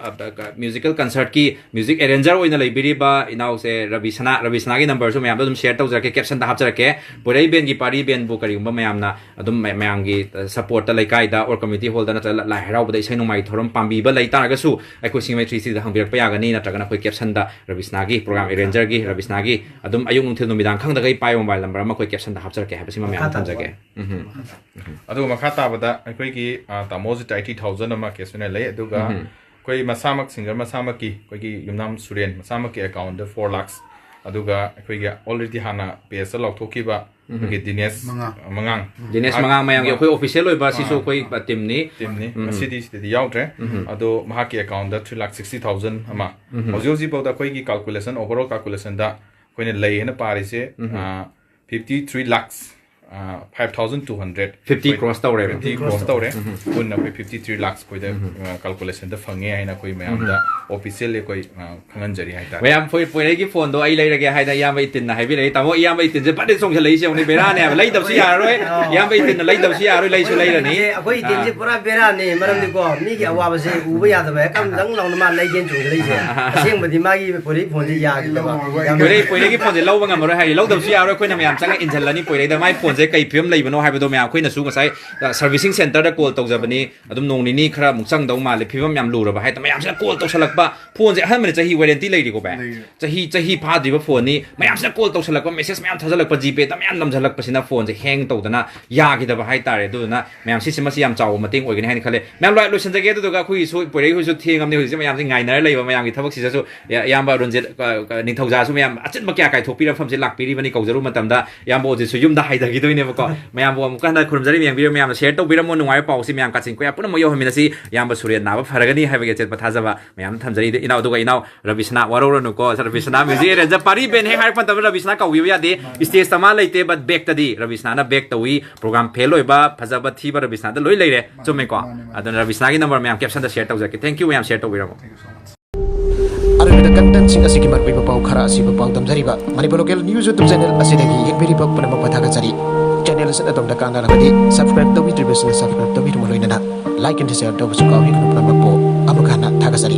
ꯃ꯭ꯌꯨꯖꯤꯀꯦꯜ ꯀꯟꯁꯔꯠꯀꯤ ꯃ꯭ꯌꯨꯖꯤꯛ ꯑꯦꯔꯦꯟꯖꯔ ꯑꯣꯏꯅ ꯂꯩꯕꯤꯔꯤꯕ ꯏꯅꯥꯎꯁꯦ ꯔꯕꯤ ꯁꯅꯥ, ꯔꯕꯤ ꯁꯅꯥꯒꯤ ꯅꯝꯕꯔꯁꯨ ꯃꯌꯥꯝꯗ ꯑꯗꯨꯝ ꯁꯤꯌꯔ ꯇꯧꯖꯔꯛꯀꯦ, ꯀꯦꯞꯁꯟꯗ ꯍꯥꯞꯆꯔꯛꯀꯦ꯫ ꯄꯣꯏꯔꯩ ꯕꯦꯟꯒꯤ ꯄꯥꯔꯤ ꯕꯦꯟꯕꯨ ꯀꯔꯤꯒꯨꯝꯕ ꯃꯌꯥꯝꯅ ꯑꯗꯨꯝ ꯃ-, ꯃꯌꯥꯝꯒꯤ ꯁꯄꯣꯔꯠꯇ ꯂꯩꯀꯥꯏꯗ ꯑꯣꯔ ꯀꯝꯃ꯭ꯌꯨꯅꯤꯇꯤ ꯍꯣꯜꯗ ꯅꯠꯇ꯭ꯔꯒ ꯂꯥꯏ ꯍꯔꯥꯎꯕꯗ ꯏꯁꯩ ꯅꯣꯡꯃꯥꯏ ꯊꯧꯔꯝ ꯄꯥꯝꯕꯤꯕ ꯂꯩ ꯇꯥꯔꯒꯁꯨ ꯑꯩꯈꯣꯏ ꯁꯤꯡꯖꯃꯩ ꯊ꯭ꯔꯤ ꯁꯤꯛꯁꯇꯤꯗ ꯍꯪꯕꯤꯔꯛꯄ ꯌꯥꯒꯅꯤ, ꯅꯠꯇ꯭ꯔꯒꯅ ꯑꯩꯈꯣꯏ ꯀꯦꯞꯁꯟꯗ ꯔꯕꯤ ꯁꯅꯥꯒꯤ ꯄ꯭ꯔꯣꯒ꯭ꯔꯥꯝ ꯑꯦꯔꯦꯟꯖꯔꯒꯤ ꯔꯕꯤ ꯁꯅꯥꯒꯤ ꯑꯗꯨꯝ ꯑꯌꯨꯛ ꯅꯨꯡꯊꯤꯜ ꯅꯨꯃꯤꯗꯥꯡ ꯈꯪꯗꯈꯩ ꯄꯥꯏꯕ ꯃꯣꯕꯥꯏꯜ ꯅꯝꯕꯔ ꯑꯃ ꯑꯩꯈꯣꯏ ꯀꯦꯞꯁꯟꯗ ꯍꯥꯞꯆꯔꯛꯀꯦ ꯍꯥꯏꯕꯁꯤꯃ ꯃꯌꯥꯝ ꯊꯝꯖꯒꯦ꯫ ꯎꯝ꯫ ꯑꯗꯨꯒ ꯃꯈꯥ ꯇꯥꯕꯗ ꯑꯩꯈꯣꯏꯒꯤ, ꯑ, ꯇꯥꯃꯣꯁꯤꯗ ꯑꯩꯠꯇꯤ ꯊꯥꯎꯖꯟ ꯑꯃ ꯀꯦꯁ ꯑꯣꯏꯅ ꯂꯩ꯫ ꯑꯗꯨꯒ ꯑꯩꯈꯣꯏ ꯃꯁꯥꯃꯛ, ꯁꯤꯡꯒꯔ ꯃꯁꯥꯃꯛꯀꯤ, ꯑꯩꯈꯣꯏꯒꯤ ꯌꯨꯝꯅꯥꯝ ꯁꯨꯔꯦꯟ ꯃꯁꯥꯃꯛꯀꯤ ꯑꯦꯀꯥꯎꯟꯗ ꯐꯣꯔ ꯂꯥꯛꯁ, ꯑꯗꯨꯒ ꯑꯩꯈꯣꯏꯒꯤ ꯑꯣꯜꯔꯦꯗꯤ ꯍꯥꯟꯅ ꯄꯦꯖꯇ ꯂꯥꯎꯊꯣꯛꯈꯤꯕ ꯑꯩꯈꯣꯏꯒꯤ ꯗꯤꯅꯦꯁ ꯃꯉꯥꯡ꯫ ꯃꯉꯥꯡ꯫ ꯗꯤꯅꯦꯁ ꯃꯉꯥꯡ ꯃꯌꯥꯝꯒꯤ ꯑꯩꯈꯣꯏ ꯑꯣꯐꯤꯁꯤꯌꯦꯜ ꯑꯣꯏꯕ, ꯁꯤꯁꯨ ꯑꯩꯈꯣꯏ ꯇꯤꯝꯅꯤ꯫ ꯇꯤꯝꯅꯤ꯫ ꯉꯁꯤꯗꯤ ꯁꯤꯗꯗꯤ ꯌꯥꯎꯗ꯭ꯔꯦ꯫ ꯑꯗꯣ ꯃꯍꯥꯛꯀꯤ ꯑꯦꯀꯥꯎꯟꯗ ꯊ꯭ꯔꯤ ꯂꯥꯛ ꯁꯤꯛꯁꯇꯤ ꯊꯥꯎꯖꯟ ꯑꯃ꯫ ꯍꯧꯖꯤꯛ ꯍꯧꯖꯤꯛ ꯐꯥꯎꯗ ꯑꯩꯈꯣꯏꯒꯤ ꯀꯥꯜꯀꯨꯂꯦꯁꯟ, ꯑꯣꯚꯔ ꯑꯣꯜ ꯀꯥꯜꯀꯨꯂꯦꯁꯟꯗ ꯑꯩꯈꯣꯏꯅ ꯂꯩ ꯍꯥꯏꯅ ꯄꯥꯔꯤꯁꯦ, fifty three lakhs, five thousand two hundred. Fifty cross ꯇꯧꯔꯦꯕ꯫ ꯐꯤꯐꯇꯤ ꯀ꯭ꯔꯣꯁ ꯇꯧꯔꯦ꯫ ꯄꯨꯟꯅ ꯑꯩꯈꯣꯏ ꯐꯤꯐꯇꯤ ꯊ꯭ꯔꯤ ꯂꯥꯛꯁ ꯑꯩꯈꯣꯏꯗ, ꯑ, ꯀꯥꯜꯀꯨꯂꯦꯁꯟꯗ ꯐꯪꯉꯦ ꯍꯥꯏꯅ ꯑꯩꯈꯣꯏ ꯃꯌꯥꯝꯗ ꯑꯣꯐꯤꯁꯤꯌꯦꯜꯂꯤ ꯑꯩꯈꯣꯏ, ꯑ, ꯈꯪꯍꯟꯖꯔꯤ ꯍꯥꯏꯇꯥꯔꯦ꯫ ꯃꯌꯥꯝ ꯄꯣꯏ-, ꯄꯣꯏꯔꯩꯒꯤ ꯐꯣꯟꯗꯣ ꯑꯩ ꯂꯩꯔꯒꯦ ꯍꯥꯏꯅ ꯏꯌꯥꯝꯕ ꯏꯇꯤꯟꯅ ꯍꯥꯏꯕꯤꯔꯛꯏ꯫ ꯇꯥꯃꯣ, ꯏꯌꯥꯝꯕ ꯏꯇꯤꯟꯁꯦ ꯐꯖꯅ ꯆꯣꯡꯁꯤꯜꯂꯛꯏꯁꯦ ꯌꯦꯡꯉꯨꯅꯦ, ꯕꯦꯔꯥꯅꯦ ꯍꯥꯏꯕ꯫ ꯂꯩꯗꯕꯁꯨ ꯌꯥꯔꯔꯣꯏ꯫ ꯏꯌꯥꯝꯕ ꯏꯇꯤꯟꯅ ꯂꯩꯗꯕꯁꯨ ꯌꯥꯔꯔꯣꯏ, ꯂꯩꯁꯨ ꯂꯩꯔꯅꯤ꯫ ꯑꯩꯈꯣꯏ ꯏꯇꯤꯟꯁꯦ ꯑꯥ꯫ ꯄꯨꯔꯥ ꯕꯦꯔꯥꯅꯦ, ꯃꯔꯝꯗꯤꯀꯣ, ꯃꯤꯒꯤ ꯑꯋꯥꯕꯁꯦ ꯎꯕ ꯌꯥꯗꯕ, ꯍꯦꯛ ꯀꯝꯗꯪ ꯂꯥꯎꯅ ꯃꯥ ꯂꯩꯒꯦꯅ ꯆꯣꯡꯁꯤꯜꯂꯛꯏꯁꯦ꯫ ꯑꯁꯦꯡꯕꯗꯤ ꯃꯥꯒꯤ ꯄꯣꯏꯔꯩ ꯐꯣꯟꯁꯦ ꯌꯥꯈꯤꯗꯕ꯫ ꯌꯥꯝ ꯄꯣꯏꯔꯩ, ꯄꯣꯏꯔꯩꯒꯤ ꯐꯣꯟꯁꯦ ꯂꯧꯕ ꯉꯝꯃꯔꯣꯏ ꯍꯥꯏꯔꯤ꯫ ꯂꯧꯗꯕꯁꯨ ꯌꯥꯔꯔꯣꯏ, ꯑꯩꯈꯣꯏꯅ ꯃꯌꯥꯝ ꯆꯪꯉ ꯏꯟꯁꯤꯜꯂꯅꯤ ꯄꯣꯏꯔꯩꯗ꯫ ꯃꯥꯏ ꯐꯣꯟꯁꯦ ꯀꯩ ꯐꯤꯕꯝ ꯂꯩꯕꯅꯣ ꯍꯥꯏꯕꯗꯣ ꯃꯌꯥꯝ ꯑꯩꯈꯣꯏꯅꯁꯨ ꯉꯁꯥꯏ, ꯑ, ꯁꯔꯚꯤꯁꯤꯡ ꯁꯦꯟꯇꯔꯗ ꯀꯣꯜ ꯇꯧꯖꯕꯅꯤ꯫ ꯑꯗꯨꯝ ꯅꯣꯡ ꯅꯤꯅꯤ ꯈꯔ ꯑꯃꯨꯛ ꯆꯪꯗꯧ ꯃꯥꯜꯂꯦ, ꯐꯤꯕꯝ ꯌꯥꯝ ꯂꯨꯔꯕ ꯍꯥꯏꯇꯥꯔꯦ꯫ ꯃꯌꯥꯝꯁꯤꯅ ꯀꯣꯜ ꯇꯧꯁꯜꯂꯛꯄ, ꯐꯣꯟꯁꯦ ꯑꯍꯟꯕꯅꯦ, ꯆꯍꯤ ꯋꯥꯔꯦꯟꯇꯤ ꯂꯩꯔꯤꯀꯣ ꯚꯥꯏ? ꯂꯩꯔꯦ꯫ ꯆꯍꯤ, ꯆꯍꯤ ꯐꯥꯗ꯭ꯔꯤꯕ ꯐꯣꯟꯅꯤ꯫ ꯃꯌꯥꯝꯁꯤꯅ ꯀꯣꯜ ꯇꯧꯁꯜꯂꯛꯄ, ꯃꯦꯁꯦꯖ ꯃꯌꯥꯝ ꯊꯥꯖꯜꯂꯛꯄ, ꯖꯤꯄꯦꯗ ꯃꯌꯥꯝ ꯅꯝꯁꯤꯜꯂꯛꯄꯁꯤꯅ ꯐꯣꯟꯁꯦ ꯍꯦꯡ ꯇꯧꯗꯅ ꯌꯥꯈꯤꯗꯕ ꯍꯥꯏꯇꯥꯔꯦ꯫ ꯑꯗꯨꯗꯨꯅ ꯃꯌꯥꯝ ꯁꯤꯁꯦ, ꯃꯁꯤ ꯌꯥꯝ ꯆꯥꯎꯕ ꯃꯇꯦꯡ ꯑꯣꯏꯒꯅꯤ ꯍꯥꯏꯅ ꯈꯜꯂꯦ꯫ ꯃꯌꯥꯝ ꯂꯣꯏ ꯂꯣꯏꯁꯤꯟꯖꯒꯦ꯫ ꯑꯗꯨꯗꯨꯒ ꯑꯩꯈꯣꯏꯒꯤꯁꯨ ꯄꯣꯏꯔꯩ ꯍꯣꯏꯁꯨ ꯊꯦꯡꯉꯕꯅꯤ ꯍꯧꯖꯤꯛꯁꯦ, ꯃꯌꯥꯝꯁꯦ ꯉꯥꯏꯅꯔ ꯂꯩꯕ꯫ ꯃꯌꯥꯝꯒꯤ ꯊꯕꯛꯁꯤꯗꯁꯨ ꯏꯌꯥ-, ꯏꯌꯥꯝꯕ ꯑꯔꯨꯟꯖꯤꯠ, ꯑ, ꯑ, ꯅꯤꯡꯊꯧꯖꯥꯁꯨ ꯃꯌꯥꯝ ꯑꯆꯤꯟꯕ ꯀꯌꯥ ꯀꯥꯏꯊꯣꯛꯄꯤꯔ ꯃꯐꯝꯁꯦ ꯂꯥꯛꯄꯤꯔꯤꯕꯅꯤ, ꯀꯧꯖꯔꯨ ꯃꯇꯝꯗ ꯏꯌꯥꯝꯕ ꯑꯣꯖꯤꯠꯁꯨ ꯌꯨꯝꯗ ꯍꯥꯏꯊꯈꯤꯗꯣꯏꯅꯦꯕꯀꯣ꯫ ꯃꯌꯥꯝꯕꯨ ꯑꯃꯨꯛꯀ ꯍꯟꯅ ꯈꯨꯔꯨꯝꯖꯔꯤ, ꯃꯌꯥꯝ ꯚꯤꯗꯤꯑꯣ ꯃꯌꯥꯝꯅ ꯁꯤꯌꯔ ꯇꯧꯕꯤꯔꯝꯃꯣ꯫ ꯅꯨꯡꯉꯥꯏꯕ ꯄꯥꯎꯁꯤ ꯃꯌꯥꯝ ꯀꯥꯆꯤꯟ ꯀꯣꯌꯥ ꯄꯨꯝꯅꯃꯛ ꯌꯧꯍꯟꯃꯤꯟꯅꯁꯤ꯫ ꯏꯌꯥꯝꯕ ꯁꯨꯔꯦꯟ ꯅꯥꯕ ꯐꯔꯒꯅꯤ ꯍꯥꯏꯕꯒꯤ ꯑꯆꯦꯠꯄ ꯊꯥꯖꯕ ꯃꯌꯥꯝ ꯊꯝꯖꯔꯤ꯫ ꯏꯅꯥꯎ, ꯑꯗꯨꯒ ꯏꯅꯥꯎ ꯔꯕꯤꯁꯅꯥ, ꯋꯥꯔꯧꯔꯅꯨꯀꯣ, ꯔꯕꯤꯁꯅꯥ ꯃ꯭ꯌꯨꯖꯤꯛ ꯑꯦꯔꯦꯟꯖꯔ ꯄꯥꯔꯤ ꯕꯦꯟ ꯍꯦꯛ ꯍꯥꯏꯔꯛꯄ ꯃꯇꯝꯗ ꯔꯕꯤꯁꯅꯥ ꯀꯧꯕꯤꯕ ꯌꯥꯗꯦ꯫ ꯁ꯭ꯇꯦꯖꯇ ꯃꯥ ꯂꯩꯇꯦ, but ꯕꯦꯛꯇꯗꯤ ꯔꯕꯤꯁꯅꯥꯅ ꯕꯦꯛ ꯇꯧꯏ꯫ ꯄ꯭ꯔꯣꯒ꯭ꯔꯥꯝ ꯐꯦꯜ ꯑꯣꯏꯕ, ꯐꯖꯕ ꯊꯤꯕ ꯔꯕꯤꯁꯅꯥꯗ ꯂꯣꯏ ꯂꯩꯔꯦ꯫ ꯆꯨꯝꯃꯦꯀꯣ? ꯃꯥꯅꯦ, ꯃꯥꯅꯦ꯫ ꯑꯗꯨꯅ ꯔꯕꯤꯁꯅꯥꯒꯤ ꯅꯝꯕꯔ ꯃꯌꯥꯝ ꯀꯦꯞꯁꯟꯗ ꯁꯤꯌꯔ ꯇꯧꯖꯔꯛꯀꯦ꯫ Thank you, ꯃꯌꯥꯝ ꯁꯤꯌꯔ ꯇꯧꯕꯤꯔꯝꯃꯣ꯫ Thank you so much. ꯑꯔꯣꯏꯕꯗ ꯀꯟꯇꯦꯟꯁꯤꯡ ꯑꯁꯤꯒꯤ ꯃꯔꯨꯑꯣꯏꯕ ꯄꯥꯎ ꯈꯔ ꯑꯁꯤꯕꯨ ꯄꯥꯎꯗꯝꯖꯔꯤꯕ Manipur local news YouTube channel ꯑꯁꯤꯗꯒꯤ ꯌꯦꯡꯕꯤꯔꯤꯕ ꯄꯨꯝꯅꯃꯛꯄꯨ ꯊꯥꯒꯠꯆꯔꯤ꯫ Channel ꯑꯁꯤꯅ ꯑꯗꯣꯝꯗ ꯀꯥꯟꯅꯔꯕꯗꯤ subscribe ꯇꯧꯕꯤꯗ꯭ꯔꯤꯕꯁꯤꯡꯅ subscribe ꯇꯧꯕꯤꯗꯨꯅ ꯂꯣꯏꯅꯅ like and share ꯇꯧꯕꯁꯨ ꯀꯥꯎꯕꯤꯒꯅꯨ꯫ ꯄꯨꯝꯅꯃꯛꯄꯨ ꯑꯃꯨꯛ ꯍꯟꯅ ꯊꯥꯒꯠꯆꯔꯤ꯫